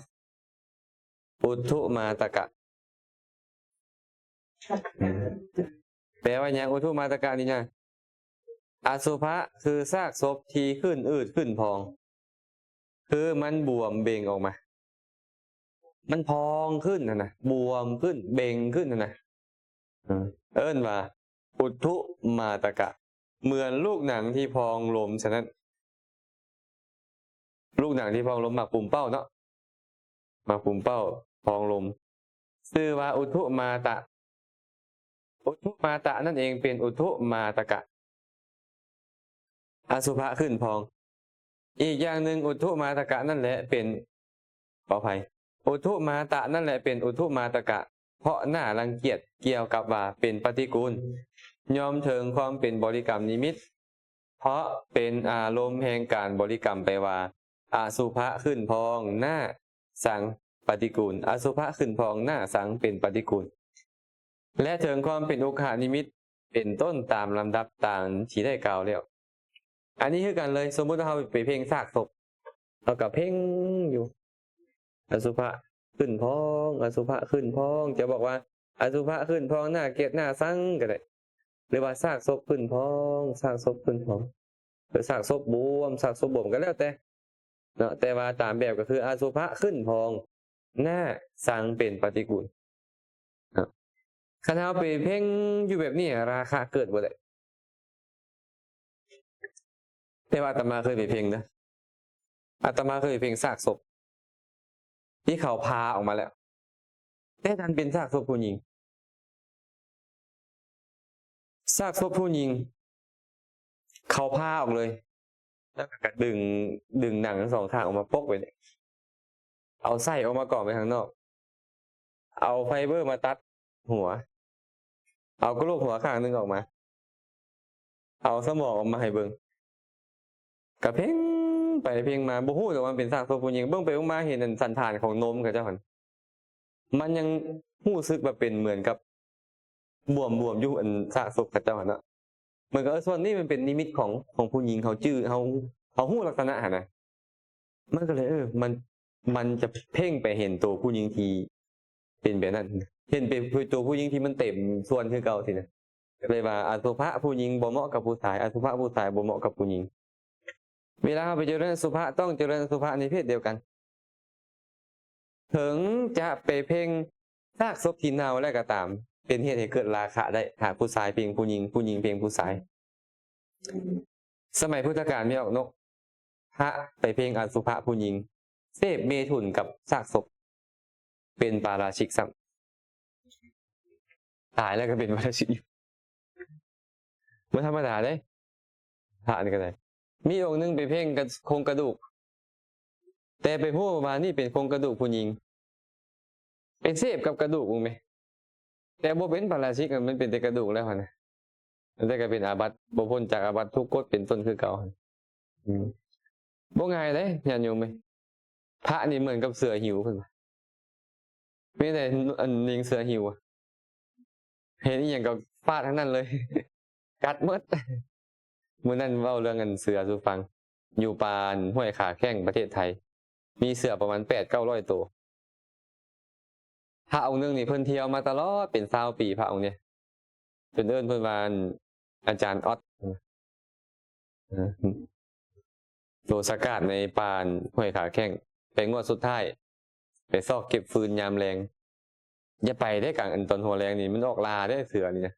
ອຸດທຸມາຕະກະ. ແປວ່າຫຍັງ? ອຸດທຸມາຕະກະນີ້ນະ ອະສຸພະຄືຊາກສົບທີ່ຂຶ້ນອືດຂຶ້ນພອງ ຄືມັນບວມເບັ່ງອອກມາ. ມັນພອງຂຶ້ນຫັ້ນນະ ບວມຂຶ້ນ ເບັ່ງຂຶ້ນຫັ້ນນະ ເອີ້ນວ່າອຸດທຸມາຕະກະ ເໝືອນລູກໜັງທີ່ພອງລົມສະນັ້ນ. ລູກໜັງທີ່ພອງລົມ ໝາກປຸມເປົ້າເນາະ ໝາກປຸມເປົ້າພອງລົມ ຊື່ວ່າອຸດທຸມາຕະ. ອຸດທຸມາຕະນັ້ນເອງເປັນອຸດທຸມາຕະກະ ອະສຸພະຂຶ້ນພອງ. ອີກຢ່າງໜຶ່ງ ອຸດທຸມາຕະກະນັ້ນແຫຼະເປັນ ຂໍອະໄພ ອຸດທຸມາຕະນັ້ນແຫຼະເປັນອຸດທຸມາຕະກະ ເພາະໜ້າລັງກຽດກ່ຽວກັບວ່າເປັນປະຕິກູນ ຍ່ອມເຖິງຄວາມເປັນບໍລິກຳນິມິດ ເພາະເປັນອາລົມແຫ່ງການບໍລິກຳໄປວ່າ ອະສຸພະຂຶ້ນພອງໜ້າສັງປະຕິກູນ ອະສຸພະຂຶ້ນພອງໜ້າສັງເປັນປະຕິກູນ. ແລະ ເຖິງຄວາມເປັນອຸກຄະນິມິດເປັນຕົ້ນຕາມລຳດັບຕາມທີ່ໄດ້ກ່າວແລ້ວ. ອັນນີ້ຄືກັນເລີຍ, ສົມມຸດວ່າເຮົາໄປເພັ່ງຊາກສົບ, ເຮົາກໍເພັ່ງຢູ່ ອະສຸພະຂຶ້ນພອງ ອະສຸພະຂຶ້ນພອງ, ຈະບອກວ່າອະສຸພະຂຶ້ນພອງ ໜ້າເກລີດໜ້າຊັງກໍໄດ້ ຫຼືວ່າຊາກສົບຂຶ້ນພອງ ຊາກສົບຂຶ້ນພອງ ຫຼືຊາກສົບບວມ ຊາກສົບບວມກໍແລ້ວແຕ່ເນາະ, ແຕ່ວ່າຕາມແບບກໍຄືອະສຸພະຂຶ້ນພອງ ໜ້າຊັງເປັນປະຕິກູນເນາະ. ຄັນເຮົາໄປເພັ່ງຢູ່ແບບນີ້ ລາຄະເກີດບໍ່ໄດ້. ແຕ່ວ່າອາດຕະມາເຄີຍໄປເພັ່ງເດີ, ອາດຕະມາເຄີຍໄປເພັ່ງຊາກສົບທີ່ເຂົາຜ່າອອກມາແລ້ວ, ແຕ່ນັ້ນເປັນຊາກສົບຜູ້ຍິງ, ຊາກສົບຜູ້ຍິງ ເຂົາຜ່າອອກເລີຍ ແລ້ວກໍດຶງ ດຶງໜັງທັງສອງຂ້າງອອກມາປົກໄວ້ນີ້, ເອົາໄສ້ອອກມາກອງໄວ້ຂ້າງນອກ, ເອົາໄຟເບີມາຕັດຫົວ, ເອົາກະໂຫຼກຫົວຂ້າງໜຶ່ງອອກມາ, ເອົາສະໝອງອອກມາໃຫ້ເບິ່ງ, ກະເພັ່ງໄປເພັ່ງມາ ບໍ່ຮູ້ດອກວ່າມັນເປັນຊາກສົບຜູ້ຍິງ. ເບິ່ງໄປເບິ່ງມາເຫັນອັນສັນຖານຂອງນົມເຂົາເຈົ້າຫັ້ນ ມັນຍັງຮູ້ສຶກວ່າເປັນເໝືອນກັບບວມໆຢູ່ອັນຊາກສົບເຂົາເຈົ້າຫັ້ນເນາະ. ເໝືອນກັບ ເອີ ສ່ວນນີ້ມັນເປັນນິມິດຂອງ ຂອງຜູ້ຍິງ, ເຮົາຈື່ ເຮົາ ເຮົາຮູ້ລັກສະນະຫັ້ນນະ. ມັນກໍເລີຍ ເອີ ມັນ ມັນຈະເພັ່ງໄປເຫັນໂຕຜູ້ຍິງທີ່ເປັນແບບນັ້ນ, ເຫັນເປັນໂຕຜູ້ຍິງທີ່ມັນເຕັມສ່ວນຄືເກົ່າຊີ້ນະ. ກໍເລີຍວ່າອະສຸພະຜູ້ຍິງບໍ່ເໝາະກັບຜູ້ຊາຍ, ອະສຸພະຜູ້ຊາຍບໍ່ເໝາະກັບຜູ້ຍິງ. ເວລາເຮົາໄປເຈະເລີນອະສຸພະ ຕ້ອງເຈະເລີນອະສຸພະໃນເພດດຽວກັນ. ເຖິງຈະໄປເພັ່ງຊາກສົບທີ່ເນົ່າແລ້ວກໍຕາມ ເປັນເຫດໃຫ້ເກີດລາຄະໄດ້. ຫາກຜູ້ຊາຍເພັ່ງຜູ້ຍິງ ຜູ້ຍິງເພັ່ງຜູ້ຊາຍ. ສະໄໝພຸດທະການ ແມ່ອອກນົກ ພະໄປເພັ່ງອະສຸພະຜູ້ຍິງ ເສບເມຖຸນກັບຊາກສົບ ເປັນປາຣາຊິກຊ້ຳ, ຕາຍແລ້ວກໍເປັນປາຣາຊິກຢູ່. ບໍ່ທຳມະດາເດ້ ພະນີ້ກໍໄດ້. ມີອົງໜຶ່ງໄປເພັ່ງກະ ໂຄງກະດູກ ແຕ່ໄປຮູ້ວ່ານີ້ເປັນໂຄງກະດູກຜູ້ຍິງ, ໄປເສບກັບກະດູກເບິ່ງແມ. ແຕ່ບໍ່ເປັນປາຣາຊິກ, ມັນເປັນແຕ່ກະດູກແລ້ວຫັ້ນນະ. ແຕ່ກໍເປັນອາບັດ, ບໍ່ພົ້ນຈາກອາບັດທຸກກົດເປັນຕົ້ນຄືເກົ່າຫັ້ນ. ອືມ ບໍ່ງ່າຍເດ້ ຍາດໂຍມເອີຍ. ພະນີ້ເໝືອນກັບເສືອຫິວເພິ່ນວ່າ, ມີແຕ່ອັນ ຍິງເສືອຫິວ ເຫັນອີ່ຫຍັງກໍຟາດທັງນັ້ນເລີຍ ກັດໝົດ. ມື້ນັ້ນເວົ້າເລື່ອງອັນເສືອສູ່ຟັງ, ຢູ່ປ່າຫ້ວຍຂາແຂ້ງ ປະເທດໄທ ມີເສືອປະມານແປດເກົ້າຮ້ອຍໂຕ. ພະອົງໜຶ່ງນີ້ເພິ່ນທ່ຽວມາຕະຫຼອດເປັນຊາວປີ, ພະອົງນີ້ ເພິ່ນເອີ້ນເພິ່ນວ່າ ອາຈານອອດ ໂຕສະກາດໃນປ່າຫ້ວຍຂາແຂ້ງ. ໄປງວດສຸດທ້າຍ ໄປຊອກເກັບຟືນຍາມແລງ. ຢ່າໄປເດ້ ກາງອັນຕອນຫົວແລງນີ້ ມັນອອກລ່າເດ້ເສືອນີ້ນະ.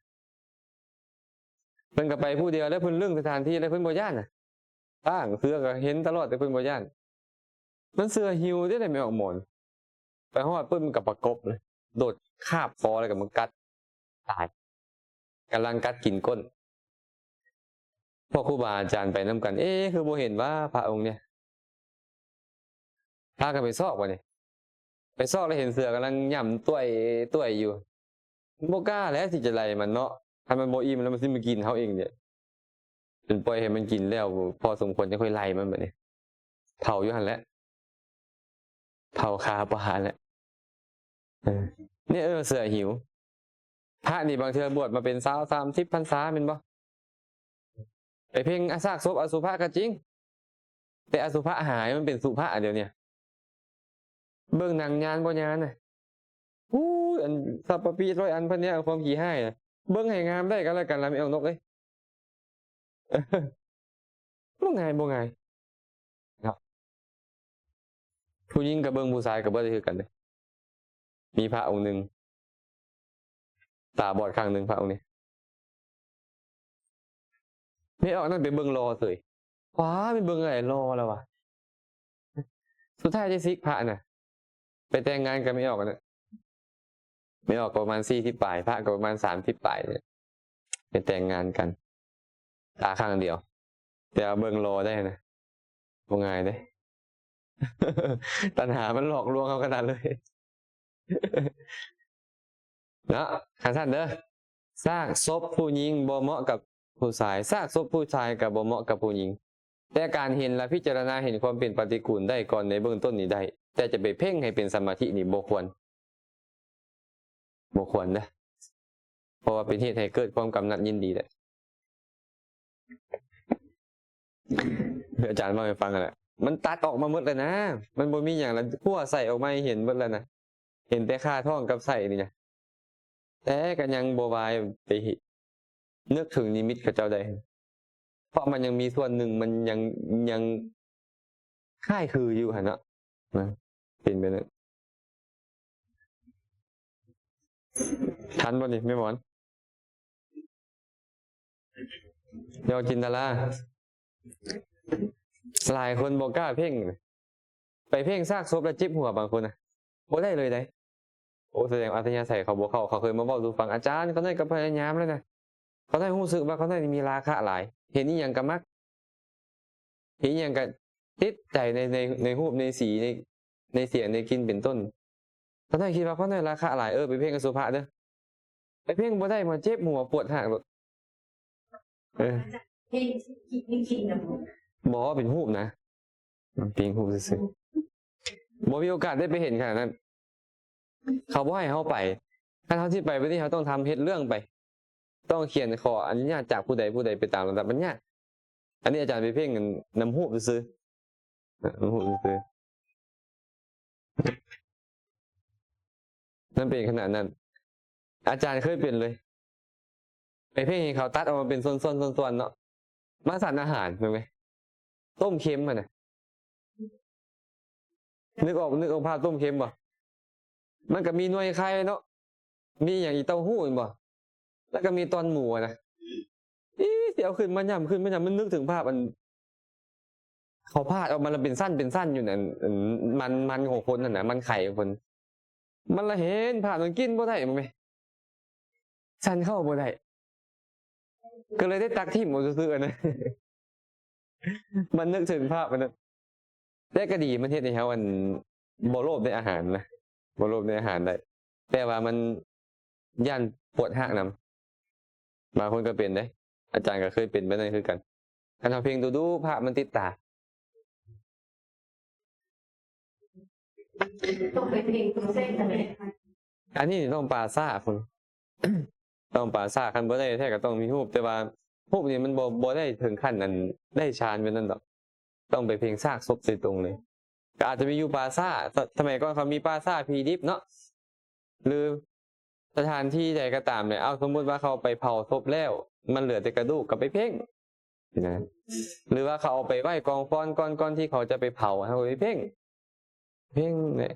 ເພິ່ນກໍໄປຜູ້ດຽວ ແລ້ວເພິ່ນລຶ້ງສະຖານທີ່ ແລ້ວເພິ່ນບໍ່ຢ້ານນະ. ຊ້າງເສືອກໍເຫັນຕະຫຼອດ ແຕ່ເພິ່ນບໍ່ຢ້ານ. ມັນເສືອຫິວເດ້ ແມ່ອອກໝອນ. ໄປຮອດປຶບ ມັນກໍປະກົບເລີຍ, ໂດດຄາບຄໍ ແລ້ວກໍມາກັດຕາຍ, ກຳລັງກັດກິນກົ້ນ. ພວກຄູບາອາຈານໄປນຳກັນ, ເອ ຄືບໍ່ເຫັນວ່າພະອົງນີ້. ພາກັນໄປຊອກບັດນີ້, ໄປຊອກແລ້ວເຫັນເສືອກຳລັງຫຍ້ຳຕ້ວຍໆຢູ່. ບໍ່ກ້າແລ້ວທີ່ຈະໄລ່ມັນເນາະ, ຄັນມັນບໍ່ອີ່ມແລ້ວມັນຊິມາກິນເຮົາເອງເດ້. ຈົນປ່ອຍໃຫ້ມັນກິນແລ້ວພໍສົມຄວນ ຈັ່ງຄ່ອຍໄລ່ມັນບັດນີ້, ເຜົາຢູ່ຫັ້ນແຫຼະ, ເຜົາຄາປະຫານແຫຼະ. ເອີ ນີ້ ເອີ ເສືອຫິວ. ພະນີ້ບາງເທື່ອບວດມາເປັນຊາວສາມສິບພັນສາແມ່ນບໍ່? ໄປເພັ່ງອາຊາກສົບອະສຸພະກໍຈິງ, ແຕ່ອະສຸພະຫາຍ ມັນເປັນສຸພະດຽວນີ້. ເບິ່ງໜັງຍານບໍ່ຍານນະ. ອູ້ຍ ອັນສັບປະປີດຮ້ອຍອັນພັນແນວ ຄວາມຂີ້ຮ້າຍນະ. ເບິ່ງໃຫ້ງາມໄດ້ກໍແລ້ວກັນລະ ແມ່ອອກນົກເອີຍ. ບໍ່ງ່າຍ ບໍ່ງ່າຍເນາະ. ຜູ້ຍິງກໍເບິ່ງ, ຜູ້ຊາຍກໍເບິ່ງໄດ້ຄືກັນເດ້. ມີພະອົງໜຶ່ງ ຕາບອດຂ້າງໜຶ່ງ ພະອົງນີ້. ແມ່ອອກນັ້ນໄປເບິ່ງຫຼໍ່ເສີຍ. ວ້າ ໄປເບິ່ງໄດ້ຫຼໍ່ແລ້ວວະ. ສຸດທ້າຍໄດ້ສິກພະນະ, ໄປແຕ່ງງານກັບແມ່ອອກນະ. ແມ່ອອກກໍປະມານສີ່ສິບປາຍ, ພະກໍປະມານສາມສິບປາຍນີ້ແຫຼະ. ໄປແຕ່ງງານກັນ ຕາຂ້າງດຽວ, ແຕ່ວ່າເບິ່ງຫຼໍ່ໄດ້ນະ, ບໍ່ງ່າຍເດ້. ຕັນຫາມັນຫຼອກລວງເຮົາຂະໜາດເລີຍເນາະ. ຄັນຊັ້ນເດີ, ຊາກສົບຜູ້ຍິງບໍ່ເໝາະກັບຜູ້ຊາຍ, ຊາກສົບຜູ້ຊາຍກໍບໍ່ເໝາະກັບຜູ້ຍິງ. ແຕ່ການເຫັນ ແລະ ພິຈາລະນາເຫັນຄວາມເປັນປະຕິກູນໄດ້ກ່ອນໃນເບື້ອງຕົ້ນນີ້ໄດ້, ແຕ່ຈະໄປເພັ່ງໃຫ້ເປັນສະມາທິນີ້ບໍ່ຄວນ, ບໍ່ຄວນເດີ້. ເພາະວ່າເປັນເຫດໃຫ້ເກີດຄວາມກຳໜັດຍິນດີແຫຼະ. ຄືອາຈານເວົ້າໃຫ້ຟັງຫັ້ນແຫຼະ ມັນຕັດອອກມາໝົດແລ້ວນະ ມັນບໍ່ມີຫຍັງລະ ຂົວໃສ່ອອກມາໃຫ້ເຫັນໝົດແລ້ວນະ ເຫັນແຕ່ຄາທ້ອງກັບໄສ້ນີ້ນະ ແຕ່ກໍຍັງບໍ່ວາຍໄປນຶກເຖິງນິມິດເຂົາເຈົ້າໄດ້ ເພາະມັນຍັງມີສ່ວນໜຶ່ງ ມັນຍັງ ຍັງຄ້າຍຄືຢູ່ຫັ້ນເນາະ ນະ ເປັນໄປໄດ້. ທັນບໍ່ນີ້ແມ່ໝອນ? ຍອດຈິນດາລາ ຫຼາຍຄົນບໍ່ກ້າເພັ່ງ ໄປເພັ່ງຊາກສົບແລ້ວເຈັບຫົວບາງຄົນນະ ບໍ່ໄດ້ເລີຍໃດ. ໂອ້ ສະແດງວ່າອັດທະຍາໄສເຂົາບໍ່ເຂົ້າ. ເຂົາເຄີຍມາເວົ້າສູ່ຟັງ, ອາຈານ ຂ້ານ້ອຍກໍພະຍາຍາມແລ້ວນະ, ຂ້ານ້ອຍຮູ້ສຶກວ່າຂ້ານ້ອຍນີ້ມີລາຄະຫຼາຍ, ເຫັນອີ່ຫຍັງກໍມັກ, ເຫັນອີ່ຫຍັງກໍຕິດໃຈໃນ ໃນ ໃນຮູບ ໃນສີ ໃນ ໃນສຽງ ໃນກິ່ນ ເປັນຕົ້ນ. ຂ້ານ້ອຍຄິດວ່າຂ້ານ້ອຍລາຄະຫຼາຍ. ເອີ ໄປເພັ່ງອະສຸພະເດີ້. ໄປເພັ່ງບໍ່ໄດ້ ມາເຈັບຫົວປວດຮາກໂລດ. ເອີ ບໍ່ ເປັນຮູບນະ ເປັນຮູບຊື່ໆ ບໍ່ມີໂອກາດໄດ້ໄປເຫັນຂະໜາດນັ້ນ. ເຂົາບໍ່ໃຫ້ເຮົາໄປ. ຄັນເຮົາຊິໄປແບບນີ້ ເຮົາຕ້ອງທຳເຮັດເລື່ອງໄປ, ຕ້ອງຂຽນຂໍອະນຸຍາດຈາກຜູ້ໃດຜູ້ໃດໄປຕາມລຳດັບ. ມັນຍາກ. ອັນນີ້ອາຈານໄປເພັ່ງນຳຮູບຊື່ໆ ນຳຮູບຊື່ໆ. ມັນເປັນຂະໜາດນັ້ນ. ອາຈານເຄີຍເປັນເລີຍ. ໄປເພັ່ງເຫັນເຂົາຕັດອອກມາເປັນສ່ວນໆ ສ່ວນໆ ເນາະ, ມາສັນອາຫານ ເຫັນໄໝ? ຕົ້ມເຄັມຫັ້ນນະ. ນຶກອອກ ນຶກອອກພາບຕົ້ມເຄັມບໍ່? ມັນກໍມີໜ່ວຍໄຂ່ເນາະ, ມີຫຍັງອີກ ເຕົ້າຫູ້ແມ່ນບໍ່? ແລ້ວກໍມີຕ່ອນໝູຫັ້ນນະ. ອີ ຊິເອົາຂຶ້ນມາຫຍ້ຳ ຂຶ້ນມາຫຍ້ຳ ມັນນຶກເຖິງພາບອັນ ເຂົາພາດອອກມາແລ້ວເປັນຊັ້ນເປັນຊັ້ນຢູ່ນັ້ນ ອັນ ມັນ ມັນຂອງຄົນຫັ້ນນະ ມັນໄຂ່ຂອງຄົນ. ມັນລະເຫັນພາບນັ້ນ ກິນບໍ່ໄດ້ ເບິ່ງແມະ ສັນເຂົ້າບໍ່ໄດ້ ກໍເລີຍໄດ້ຕັກຖິ້ມເອົາຊື່ໆ ອັນນັ້ນ. ມັນນຶກເຖິງພາບອັນນັ້ນ. ແຕ່ກໍດີ ມັນເຮັດໃຫ້ເຮົາ ອັນ ບໍ່ໂລບໃນອາຫານນະ, ບໍ່ໂລບໃນອາຫານໄດ້. ແຕ່ວ່າມັນຢ້ານປວດຮາກນຳ. ບາງຄົນກໍເປັນເດ້, ອາຈານກໍເຄີຍເປັນແບບນັ້ນຄືກັນ. ຄັນເຮົາເພັ່ງດຸໆ ພາບມັນຕິດຕາ. ຕ້ອງໄປເພັ່ງຕົວເສັ້ນນັ້ນແຫຼະ. ອັນນີ້ຕ້ອງປາສາດພຸ້ນ, ຕ້ອງປາສາດ. ຄັນບໍ່ໄດ້ແທ້ກໍຕ້ອງມີຮູບ, ແຕ່ວ່າຮູບນີ້ມັນບໍ່ ບໍ່ໄດ້ເຖິງຂັ້ນອັນໄດ້ฌານແບບນັ້ນດອກ. ຕ້ອງໄປເພັ່ງຊາກສົບໂດຍຕົງເລີຍ. ກໍອາດຈະມີຢູ່ປ່າຊ້າ, ສະ ສະໄໝກ່ອນເຂົາມີປ່າຊ້າຜີດິບເນາະ ຫຼື ສະຖານທີ່ໃດກໍຕາມແຫຼະ. ເອົາ ສົມມຸດວ່າເຂົາໄປເຜົາສົບແລ້ວ ມັນເຫຼືອແຕ່ກະດູກ ກໍໄປເພັ່ງນະ, ຫຼືວ່າເຂົາເອົາໄປໄວ້ກອງຟອນກ່ອນ ກ່ອນທີ່ເຂົາຈະໄປເຜົາ ເຮົາກໍໄປເພັ່ງ ເພັ່ງແຫຼະ.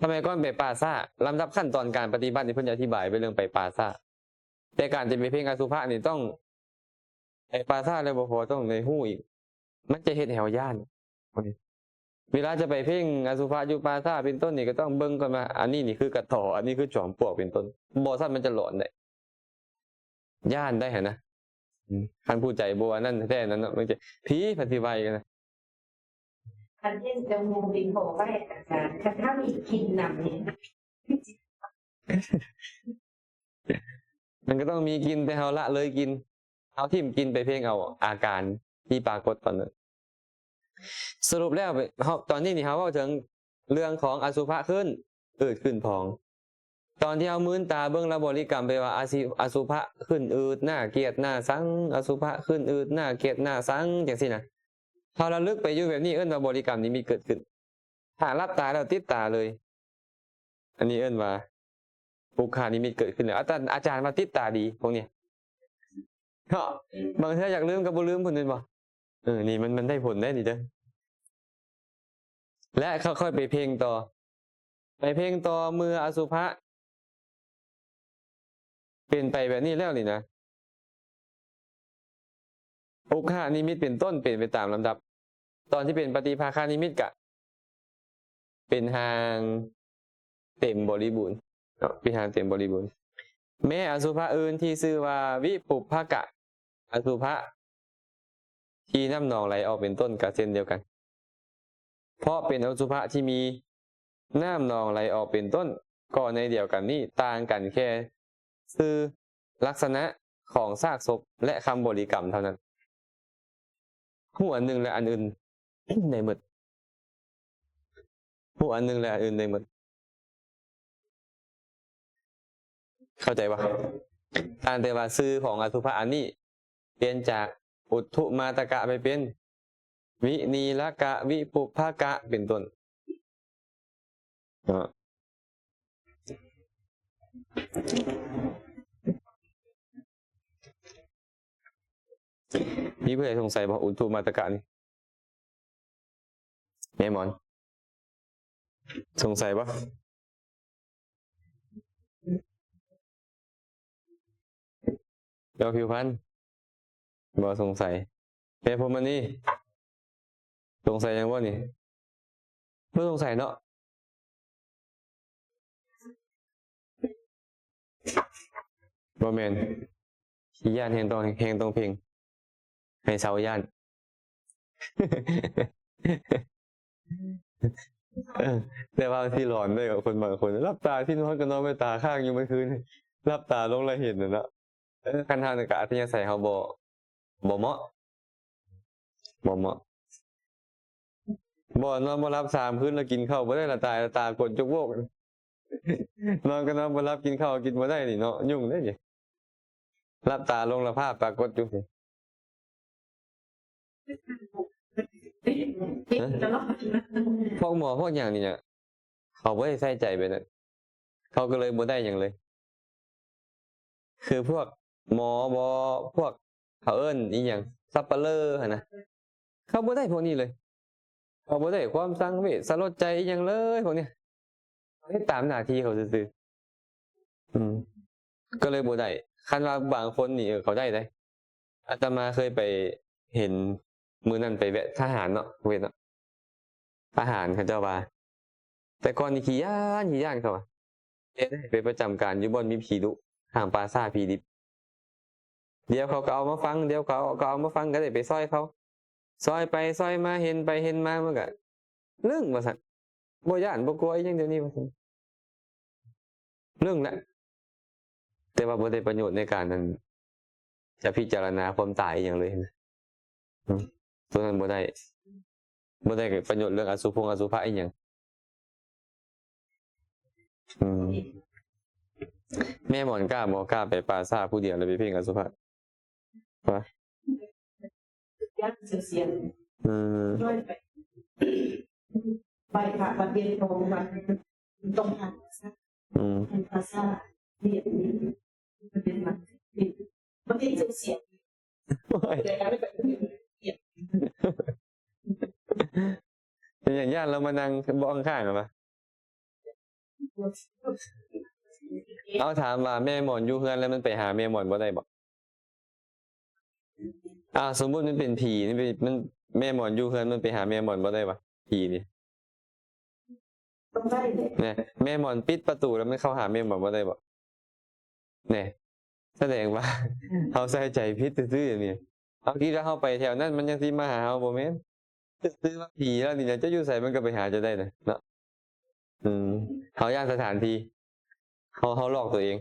ສະໄໝກ່ອນໄປປ່າຊ້າ, ລຳດັບຂັ້ນຕອນການປະຕິບັດນີ້ ເພິ່ນຈະອະທິບາຍໄປເລື່ອງໄປປ່າຊ້າ. ແຕ່ການຈະໄປເພັ່ງອະສຸພະນີ້ ຕ້ອງໄປປ່າຊ້າແລ້ວບໍ່ພໍ ຕ້ອງໄດ້ຮູ້ອີກ, ມັນຈະເຮັດໃຫ້ເຮົາຢ້ານ. ເວລາຈະໄປເພັ່ງອະສຸພະຢູ່ປ່າຊ້າເປັນຕົ້ນນີ້ ກໍຕ້ອງເບິ່ງກ່ອນວ່າ ອັນນີ້ນີ້ຄືກະຕໍ, ອັນນີ້ຄືຈອມປວກເປັນຕົ້ນ, ບໍ່ຊັ້ນມັນຈະຫຼອນໄດ້, ຢ້ານໄດ້ຫັ້ນນະ. ອືມ ຄັນຜູ້ໃຈບໍ່ອັນນັ້ນແທ້ນັ້ນເນາະ, ມັນຈະ ຜີພັນຊິໄຫວ້ກັນນະ. ຄັນເຫັນຈະມຸງດິນບໍ່ໄຫວ ອາຈານ, ຄັນຖ້າມີກິ່ນນຳນີ້ ມັນກໍຕ້ອງມີກິ່ນ, ແຕ່ເຮົາລະເລີຍກິ່ນ, ເຮົາຖິ້ມກິ່ນໄປເພັ່ງເອົາອາການທີ່ປາກົດຕອນນັ້ນ. ສະຫຼຸບແລ້ວ ເຮົາ ຕອນນີ້ນີ້ເຮົາເວົ້າເຖິງເລື່ອງຂອງອະສຸພະຂຶ້ນ ອືດຂຶ້ນພອງ. ຕອນທີ່ເຮົາມືນຕາເບິ່ງແລ້ວບໍລິກຳໄປວ່າ ອະຊິ ອະສຸພະຂຶ້ນອືດໜ້າກຽດໜ້າຊັງ, ອະສຸພະຂຶ້ນອືດໜ້າກຽດໜ້າຊັງ ຈັ່ງຊີ້ນະ. ເຮົາລະລຶກໄປຢູ່ແບບນີ້ ເອີ້ນວ່າບໍລິກຳນິມິດເກີດຂຶ້ນ. ຖ້າຫຼັບຕາແລ້ວຕິດຕາເລີຍ ອັນນີ້ເອີ້ນວ່າ ປຸກຄະນິມິດເກີດຂຶ້ນແລ້ວ. ອາຈານ ອາຈານວ່າຕິດຕາດີພວກນີ້ເນາະ, ບາງເທື່ອຢາກລືມກໍບໍ່ລືມພຸ້ນແມ່ນບໍ່? ເອີ ນີ້ມັນ ມັນໄດ້ຜົນໄດ໋ນີ້ເດີ້. ແລະ ຄ່ອຍໆໄປເພັ່ງຕໍ່, ໄປເພັ່ງຕໍ່ເມື່ອອະສຸພະ ເປັນໄປແບບນີ້ແລ້ວນີ້ນະ, ອຸກຄະນິມິດເປັນຕົ້ນເປັນໄປຕາມລຳດັບ. ຕອນທີ່ເປັນປະຕິພາຄະນິມິດກະເປັນຮ່າງເຕັມບໍລິບູນເນາະ, ເປັນຮ່າງເຕັມບໍລິບູນ. ແມ້ອະສຸພະອື່ນທີ່ຊື່ວ່າວິປຸບພະກະອະສຸພະ ທີ່ນ້ຳໜອງໄຫຼອອກເປັນຕົ້ນກໍເຊັ່ນດຽວກັນ, ເພາະເປັນອະສຸພະທີ່ມີນ້ຳໜອງໄຫຼອອກເປັນຕົ້ນ ກໍໃນດຽວກັນນີ້ ຕ່າງກັນແຄ່ຊື່ລັກສະນະຂອງຊາກສົບ ແລະ ຄຳບໍລິກຳເທົ່ານັ້ນ. ຮູ້ອັນໜຶ່ງ ແລະ ອັນອື່ນໄດ້ໝົດ. ຮູ້ອັນໜຶ່ງ ແລະ ອັນອື່ນໄດ້ໝົດ. ເຂົ້າໃຈບໍ່? ຕ່າງແຕ່ວ່າຊື່ຂອງອະສຸພະອັນນີ້ ປ່ຽນຈາກອຸດທຸມາຕະກະໄປເປັນ ວິນີລະກະ ວິປຸບພະກະ ເປັນຕົ້ນເນາະ. ມີຜູ້ໃດສົງໄສບໍ່ ອຸດທຸມາຕະກະນີ້? ແມ່ໝອນ ສົງໄສບໍ່? ເຈົ້າຜິວພັນ ບໍ່ສົງໄສ. ແມ່ພົມມະນີ ສົງໄສຫຍັງບໍ່ນີ້? ບໍ່ສົງໄສເນາະ. ບໍ່ແມ່ນ ຂີ້ຢ້ານແຮງຕ້ອງ ແຮງຕ້ອງເພງ ໃຫ້ເຊົາຢ້ານ. ເອີ ແຕ່ວ່າທີ່ຫຼອນເດ້ ຄົນບາງຄົນ ຫຼັບຕາທີ່ນອນກໍນອນໄປຕາຄ້າງຢູ່ມື້ຄືນ ຫຼັບຕາລົງແລ້ວເຫັນນັ້ນນະ. ເອີ ຄັນເຮົານີ້ກໍອັດທະຍາໄສເຮົາບໍ່ ບໍ່ເໝາະ ບໍ່ເໝາະ. ບໍ່ ນອນບໍ່ຫຼັບສາມຄືນ ແລ້ວກິນເຂົ້າບໍ່ໄດ້ ລະຕາຍ ລະຕາກົດຈຸກໂວກ. ນອນກໍນອນບໍ່ຫຼັບ ກິນເຂົ້າກິນບໍ່ໄດ້ນີ້ເນາະ ຫຍຸ້ງເດ້ນີ້. ຫຼັບຕາລົງລະພາບປາກົດຢູ່ ຮະ ພວກໝໍພວກຫຍັງນີ້ນະ ເຂົາບໍ່ໄດ້ໃສ່ໃຈແບບນັ້ນ ເຂົາກໍເລີຍບໍ່ໄດ້ຫຍັງເລີຍ. ຄືພວກໝໍບໍ ພວກ ເຂົາເອີ້ນອີ່ຫຍັງ ສັບປະເລີຫັ້ນນະ ເຂົາບໍ່ໄດ້ພວກນີ້ເລີຍ. ເຂົາບໍ່ໄດ້ຄວາມສັງເວດສະຫຼົດໃຈອີ່ຫຍັງເລີຍພວກນີ້ ເຮັດຕາມໜ້າທີ່ເຂົາຊື່ໆ. ອືມ ກໍເລີຍບໍ່ໄດ້. ຄັນວ່າບາງຄົນນີ້ ເອີ ເຂົາໄດ້ເດ້. ອາດຕະມາເຄີຍໄປເຫັນ ມື້ນັ້ນໄປແວະທະຫານເນາະ ເວດເນາະ ທະຫານເຂົາເຈົ້າວ່າ ແຕ່ກ່ອນນີ້ຂີ້ຢ້ານ ຂີ້ຢ້ານເຂົາວ່າ ເຮັດໃຫ້ໄປປະຈຳການຢູ່ບ່ອນມີຜີດຸ ຂ້າງປ່າຊ້າຜີດິບ. ດຽວເຂົາກໍເອົາມາຝັງ ດຽວເຂົາກໍເອົາມາຝັງ ກໍໄດ້ໄປຊ່ອຍເຂົາ ຊ່ອຍໄປຊ່ອຍມາ ເຫັນໄປເຫັນມາ ມັນກໍລຶ້ງວ່າຊັ້ນ ບໍ່ຢ້ານບໍ່ກົວອີ່ຫຍັງດຽວນີ້ວ່າຊັ້ນ ລຶ້ງແຫຼະ. ແຕ່ວ່າບໍ່ໄດ້ປະໂຫຍດໃນການນັ້ນ ຈະພິຈາລະນາຄວາມຕາຍອີ່ຫຍັງເລີຍນະ. ອືມ ຕົວນັ້ນບໍ່ໄດ້ ບໍ່ໄດ້ປະໂຫຍດເລື່ອງອະສຸພົງອະສຸພະອີ່ຫຍັງ. ອືມ ແມ່ໝອນກ້າບໍ່ ກ້າໄປປ່າຊ້າຜູ້ດຽວ ແລ້ວໄປເພັ່ງອະສຸພະ? ຫວາ? ອືມ ໄປພະວັດວຽງທອງ ວັດ ຕ້ອງຜ່ານ ອືມ ຜ່ານປ່າຊ້າ ວຽກ ມັນເປັນວັດ ມັນເປັນຊື່ສຽງ ໂອ້ຍ ແຕ່ກໍໄດ້ໄປ ເປັນຫຍັງ ຢ້ານລາວມານັ່ງເບາະຂ້າງໆ ຫວາ? ເອົາ ຖາມວ່າແມ່ໝອນຢູ່ເຮືອນແລ້ວມັນໄປຫາແມ່ໝອນບໍ່ໄດ້ບໍ່? ອ່າ ສົມມຸດມັນເປັນຜີນີ້ ມັນ ແມ່ໝອນຢູ່ເຮືອນ ມັນໄປຫາແມ່ໝອນບໍ່ໄດ້ຫວາ? ຜີນີ້ ແນ່ ແມ່ໝອນປິດປະຕູແລ້ວມັນເຂົ້າຫາແມ່ໝອນບໍ່ໄດ້ບໍ່? ແນ່ ສະແດງວ່າ ເຮົາໃສ່ໃຈຜິດຊື່ໆ ນີ້ ເຮົາຄິດວ່າເຮົາໄປແຖວນັ້ນ ມັນຍັງຊິມາຫາເຮົາ ບໍ່ແມ່ນ. ຊື່ວ່າຜີແລ້ວນີ້ນະ ເຈົ້າຢູ່ໃສມັນກໍໄປຫາເຈົ້າໄດ້ນະເນາະ. ອືມ ເຮົາຢ້ານສະຖານທີ່ ເຮົາ ເຮົາຫຼອກຕົວເອງ.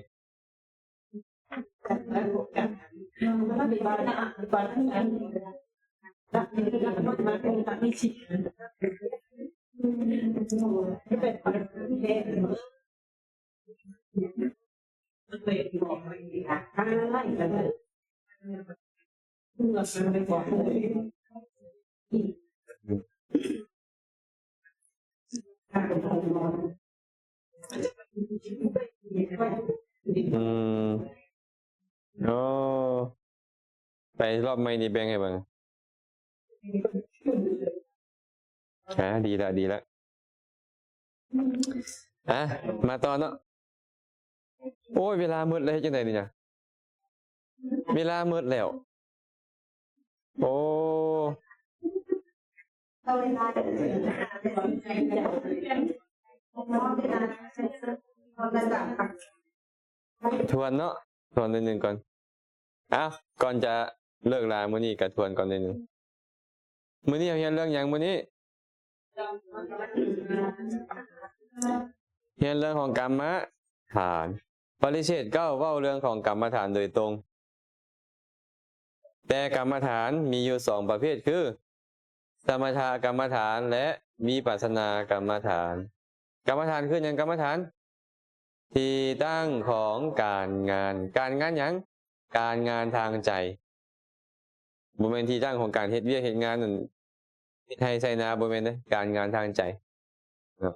ອືມ ໂອ້ ໄປລອບໃໝ່ນີ້ແບ່ງໃຫ້ເບິ່ງ. ອ່າ ດີລະ ດີລະ. ອ່າ ມາຕໍ່ເນາະ. ໂອ້ຍ ເວລາໝົດແລ້ວ ເຮັດຈັ່ງໃດນີ້ນະ? ເວລາໝົດແລ້ວ. ໂອ້ ທວນເນາະ ທວນໜ້ອຍໜຶ່ງກ່ອນ. ເອົ້າ ກ່ອນຈະເລີກລາມື້ນີ້ກໍທວນກ່ອນໜ້ອຍໜຶ່ງ. ມື້ນີ້ເຮົາຮຽນເລື່ອງຫຍັງມື້ນີ້? ຮຽນເລື່ອງຂອງກຳມະຖານ. ປະລິເສດເກົ້າເວົ້າເລື່ອງຂອງກຳມະຖານໂດຍຕົງ. ແຕ່ກຳມະຖານມີຢູ່ສອງປະເພດຄື ສະມະຖະກຳມະຖານ ແລະ ວິປັດສະນາກຳມະຖານ. ກຳມະຖານຄືຫຍັງ? ກຳມະຖານ ທີ່ຕັ້ງຂອງການງານ. ການງານຫຍັງ? ການງານທາງໃຈ. ບໍ່ແມ່ນທີ່ຕັ້ງຂອງການເຮັດວຽກເຮັດງານນັ້ນ ເຮັດໄຮ່ໄຖນາ ບໍ່ແມ່ນເດ້, ການງານທາງໃຈເນາະ.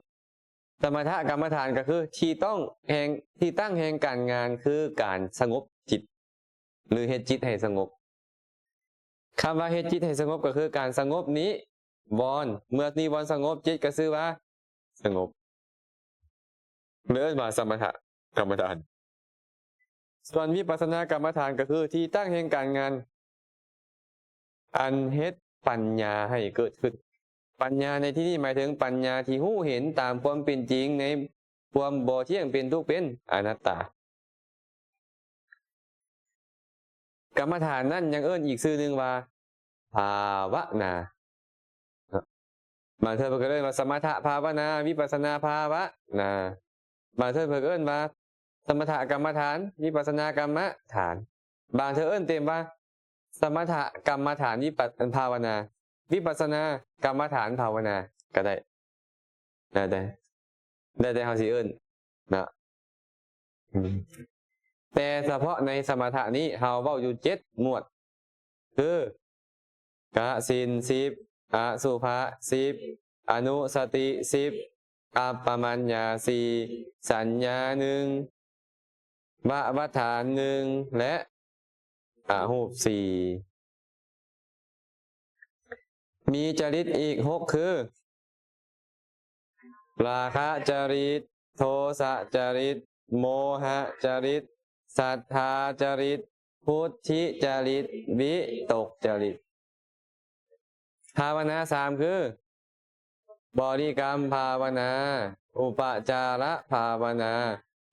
ສະມະຖະກຳມະຖານກໍຄືທີ່ຕ້ອງແຫ່ງ ທີ່ຕັ້ງແຫ່ງການງານຄືການສະຫງົບຈິດ ຫຼື ເຮັດຈິດໃຫ້ສະຫງົບ. ຄຳວ່າເຮັດຈິດໃຫ້ສະຫງົບກໍຄືການສະຫງົບນິວອນ. ເມື່ອນິວອນສະຫງົບ, ຈິດກໍຊື່ວ່າສະຫງົບ. ເລີຍເອີ້ນວ່າສະມະຖະກຳມະຖານ. ສ່ວນວິປັດສະນາກຳມະຖານກໍຄືທີ່ຕັ້ງແຫ່ງການງານ ອັນເຮັດປັນຍາໃຫ້ເກີດຂຶ້ນ. ປັນຍາໃນທີ່ນີ້ໝາຍເຖິງປັນຍາທີ່ຮູ້ເຫັນຕາມຄວາມເປັນຈິງໃນຄວາມບໍ່ທ່ຽງ, ເປັນທຸກ, ເປັນອະນັດຕາ. ກຳມະຖານນັ້ນຍັງເອີ້ນອີກຊື່ໜຶ່ງວ່າ ພາວະນາ. ບາງເທື່ອເພິ່ນກໍເອີ້ນວ່າສະມະຖະພາວະນາ, ວິປັດສະນາພາວະນາ. ບາງເທື່ອເພິ່ນເອີ້ນວ່າສະມະຖະກຳມະຖານ, ວິປັດສະນາກຳມະຖານ. ບາງເທື່ອເອີ້ນເຕັມວ່າສະມະຖະກຳມະຖານ ວິປັດ ພາວະນາ, ວິປັດສະນາກຳມະຖານພາວະນາກໍໄດ້. ແລ້ວແຕ່ ແລ້ວແຕ່ເຮົາຊິເອີ້ນເນາະ. ອືມ ແຕ່ສະເພາະໃນສະມະຖະນີ້ເຮົາເວົ້າຢູ່ເຈັດໝວດ ຄື ກະສິນສິບ, ອະສຸພະສິບ, ອະນຸສະຕິສິບ, ອັບປະມັນຍາສີ່, ສັນຍາໜຶ່ງ, ວະວັດຖານໜຶ່ງ ແລະ ອະຮູບສີ່. ມີຈະລິດອີກຫົກ ຄື ລາຄະຈະລິດ, ໂທສະຈະລິດ, ໂມຫະຈະລິດ, ສັດທາຈະລິດ, ປຸດທິຈະລິດ, ວິຕົກຈະລິດ. ພາວະນາສາມ ຄື ບໍລິກຳພາວະນາ, ອຸປະຈາລະພາວະນາ,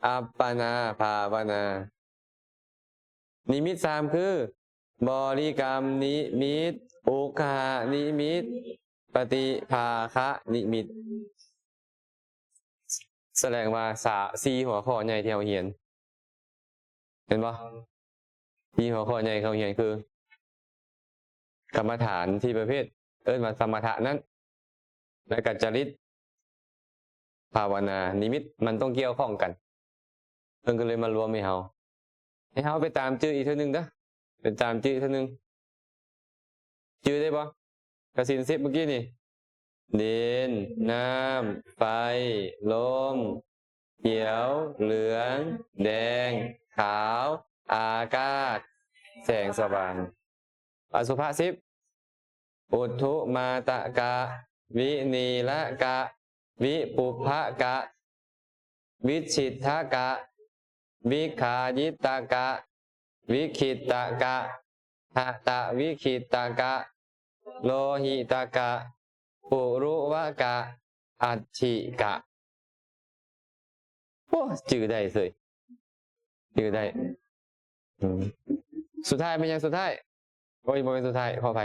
ອັບປະນາພາວະນາ. ນິມິດສາມ ຄື ບໍລິກຳນິມິດ, ອຸກຄະຫະນິມິດ, ປະຕິພາຄະນິມິດ. ສະແດງວ່າ ສາ ສີ່ຫົວຂໍ້ໃຫຍ່ທີ່ເຮົາຮຽນ ເຫັນບໍ່? ສີ່ຫົວຂໍ້ໃຫຍ່ທີ່ເຮົາຮຽນຄື ກຳມະຖານສີ່ປະເພດ ເອີ້ນວ່າສະມະຖະນັ້ນ ແລະກະຈະລິດ ພາວະນາ ນິມິດ ມັນຕ້ອງກ່ຽວຂ້ອງກັນ. ເພິ່ນກໍເລີຍມາລວມໃຫ້ເຮົາ ໃຫ້ເຮົາໄປຕາມຈື່ອີກເທື່ອໜຶ່ງເດີ້ ໄປຕາມຈື່ອີກເທື່ອໜຶ່ງ. ຈື່ໄດ້ບໍ່? ກະສິນສິບມື້ກີ້ນີ້ ດິນ, ນ້ຳ, ໄຟ, ລົມ, ຂຽວ, ເຫຼືອງ, ແດງ, ຂາວ, ອາກາດ, ແສງສະຫວ່າງ. ອະສຸພະສິບ ອຸດທຸມາຕະກະ, ວິນີລະກະ, ວິປຸບພະກະ, ວິຊິດທະກະ, ວິຄາຍິດຕະກະ, ວິຄິດຕະກະ, ຫະຕະວິຄິດຕະກະ, ໂລຫິຕະກະ, ປຸລຸວະກະ, ອັດຖິກະ. ໂອ້ ຈື່ໄດ້ເສີຍ ຈື່ໄດ້. ອືມ ສຸດທ້າຍແມ່ນຫຍັງ? ສຸດທ້າຍ ໂອ້ຍ ບໍ່ແມ່ນສຸດທ້າຍ ຂໍອະໄພ.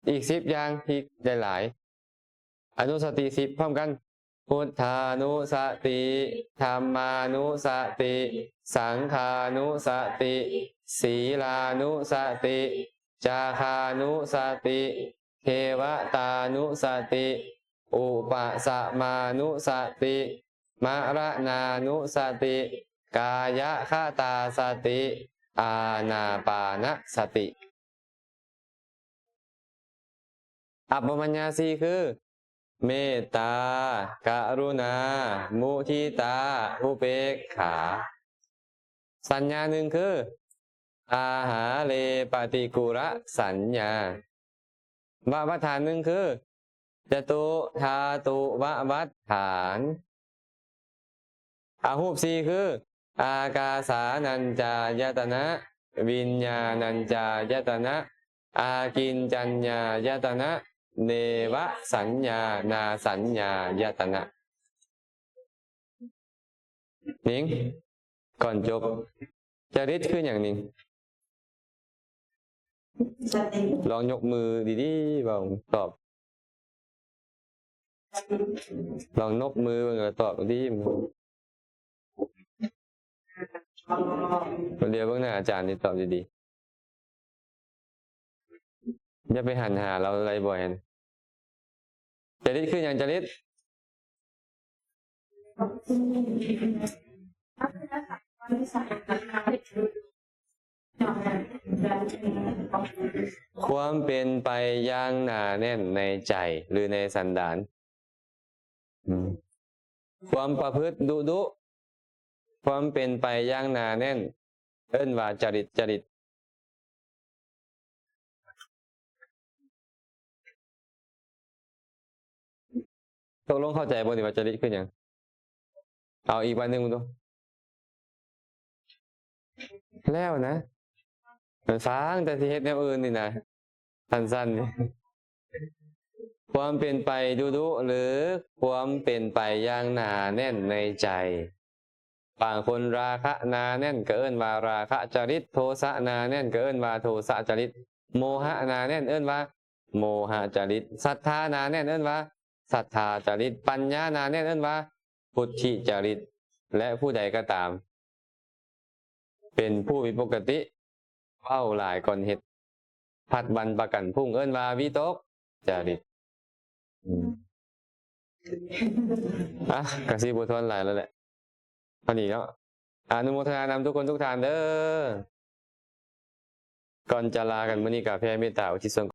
ອີກສິບຢ່າງ ອີກຫຼາຍໆ. ອະນຸສະຕິສິບ ພ້ອມກັນ ພຸດທານຸສະຕິ, ທຳມານຸສະຕິ, ສັງຄານຸສະຕິ, ສີລານຸສະຕິ, ຈາຄານຸສະຕິ, ເທວະຕານຸສະຕິ, ອຸປະສະມານຸສະຕິ, ມະລະນານຸສະຕິ, ກາຍະຄະຕາສະຕິ, ອານາປານະສະຕິ. ອັບປະມັນຍາສີ່ ຄື ເມດຕາ, ກະລຸນາ, ມຸທິຕາ, ອຸເບກຂາ. ສັນຍາໜຶ່ງ ຄື ອາຫາເລປະຕິກຸລະສັນຍາ. ວະວັດຖານໜຶ່ງ ຄື ຈະຕຸທາຕຸວະວັດຖານ. ອະຮູບສີ່ ຄື ອາກາສານັນຈາຍະຕະນະ, ວິນຍານັນຈາຍະຕະນະ, ອາກິນຈັນຍາຍະຕະນະ, ເນວະສັນຍານາສັນຍາຍະຕະນະ. ນິງ ກ່ອນຈົບ ຈະລິດຄືຫຍັງ? ນິງ ລອງຍົກມືດີໆ ເວົ້າຕອບ. ລອງຍົກມືເບິ່ງ ແລ້ວຕອບດີ. ດຽວເບິ່ງໜ້າອາຈານນີ້ ຕອບດີໆ. ຢ່າໄປຫັນຫາລາວໄຫຼບ່ອຍຫັ້ນ. ຈະລິດຄືຫຍັງ? ຈະລິດ. ຄວາມເປັນໄປຢ່າງໜາແໜ້ນໃນໃຈ ຫຼື ໃນສັນດານ. ອືມ ຄວາມປະພຶດດຸດຸ ຄວາມເປັນໄປຢ່າງໜາແໜ້ນ ເອີ້ນວ່າຈະລິດ ຈະລິດ. ຕົກລົງເຂົ້າໃຈບໍ່ນີ້ວ່າຈະລິດຄືຫຍັງ? ເອົາອີກບາດໜຶ່ງເບິ່ງດູ. ແລ້ວນະ ມັນຟັງແຕ່ຊິເຮັດແນວອື່ນນີ້ນະ ສັ້ນໆນີ້. ຄວາມເປັນໄປດຸດຸ ຫຼື ຄວາມເປັນໄປຢ່າງໜາແໜ້ນໃນໃຈ. ບາງຄົນລາຄະໜາແໜ້ນກໍເອີ້ນວ່າລາຄະຈະລິດ, ໂທສະໜາແໜ້ນກໍເອີ້ນວ່າໂທສະຈະລິດ, ໂມຫະໜາແໜ້ນເອີ້ນວ່າໂມຫະຈະລິດ, ສັດທາໜາແໜ້ນເອີ້ນວ່າສັດທາຈະລິດ, ປັນຍາໜາແໜ້ນເອີ້ນວ່າ ພຸດທິຈະລິດ ແລະ ຜູ້ໃດກໍຕາມ ເປັນຜູ້ມີປົກກະຕິ ເວົ້າຫຼາຍກ່ອນເຮັດ ພັດວັນປະກັນພຸ້ງ ເອີ້ນວ່າວິຕົກຈະລິດ. ອືມ ອ່ະ ກະຊິບໍ່ທວນຫຼາຍແລ້ວແຫຼະ ເທົ່ານີ້ເນາະ. ອະນຸໂມທະນານຳທຸກຄົນທຸກທ່ານເດີ. ກ່ອນຈະລາກັນມື້ນີ້ ກະແຜ່ເມດຕາອຸທິດສ່ວນ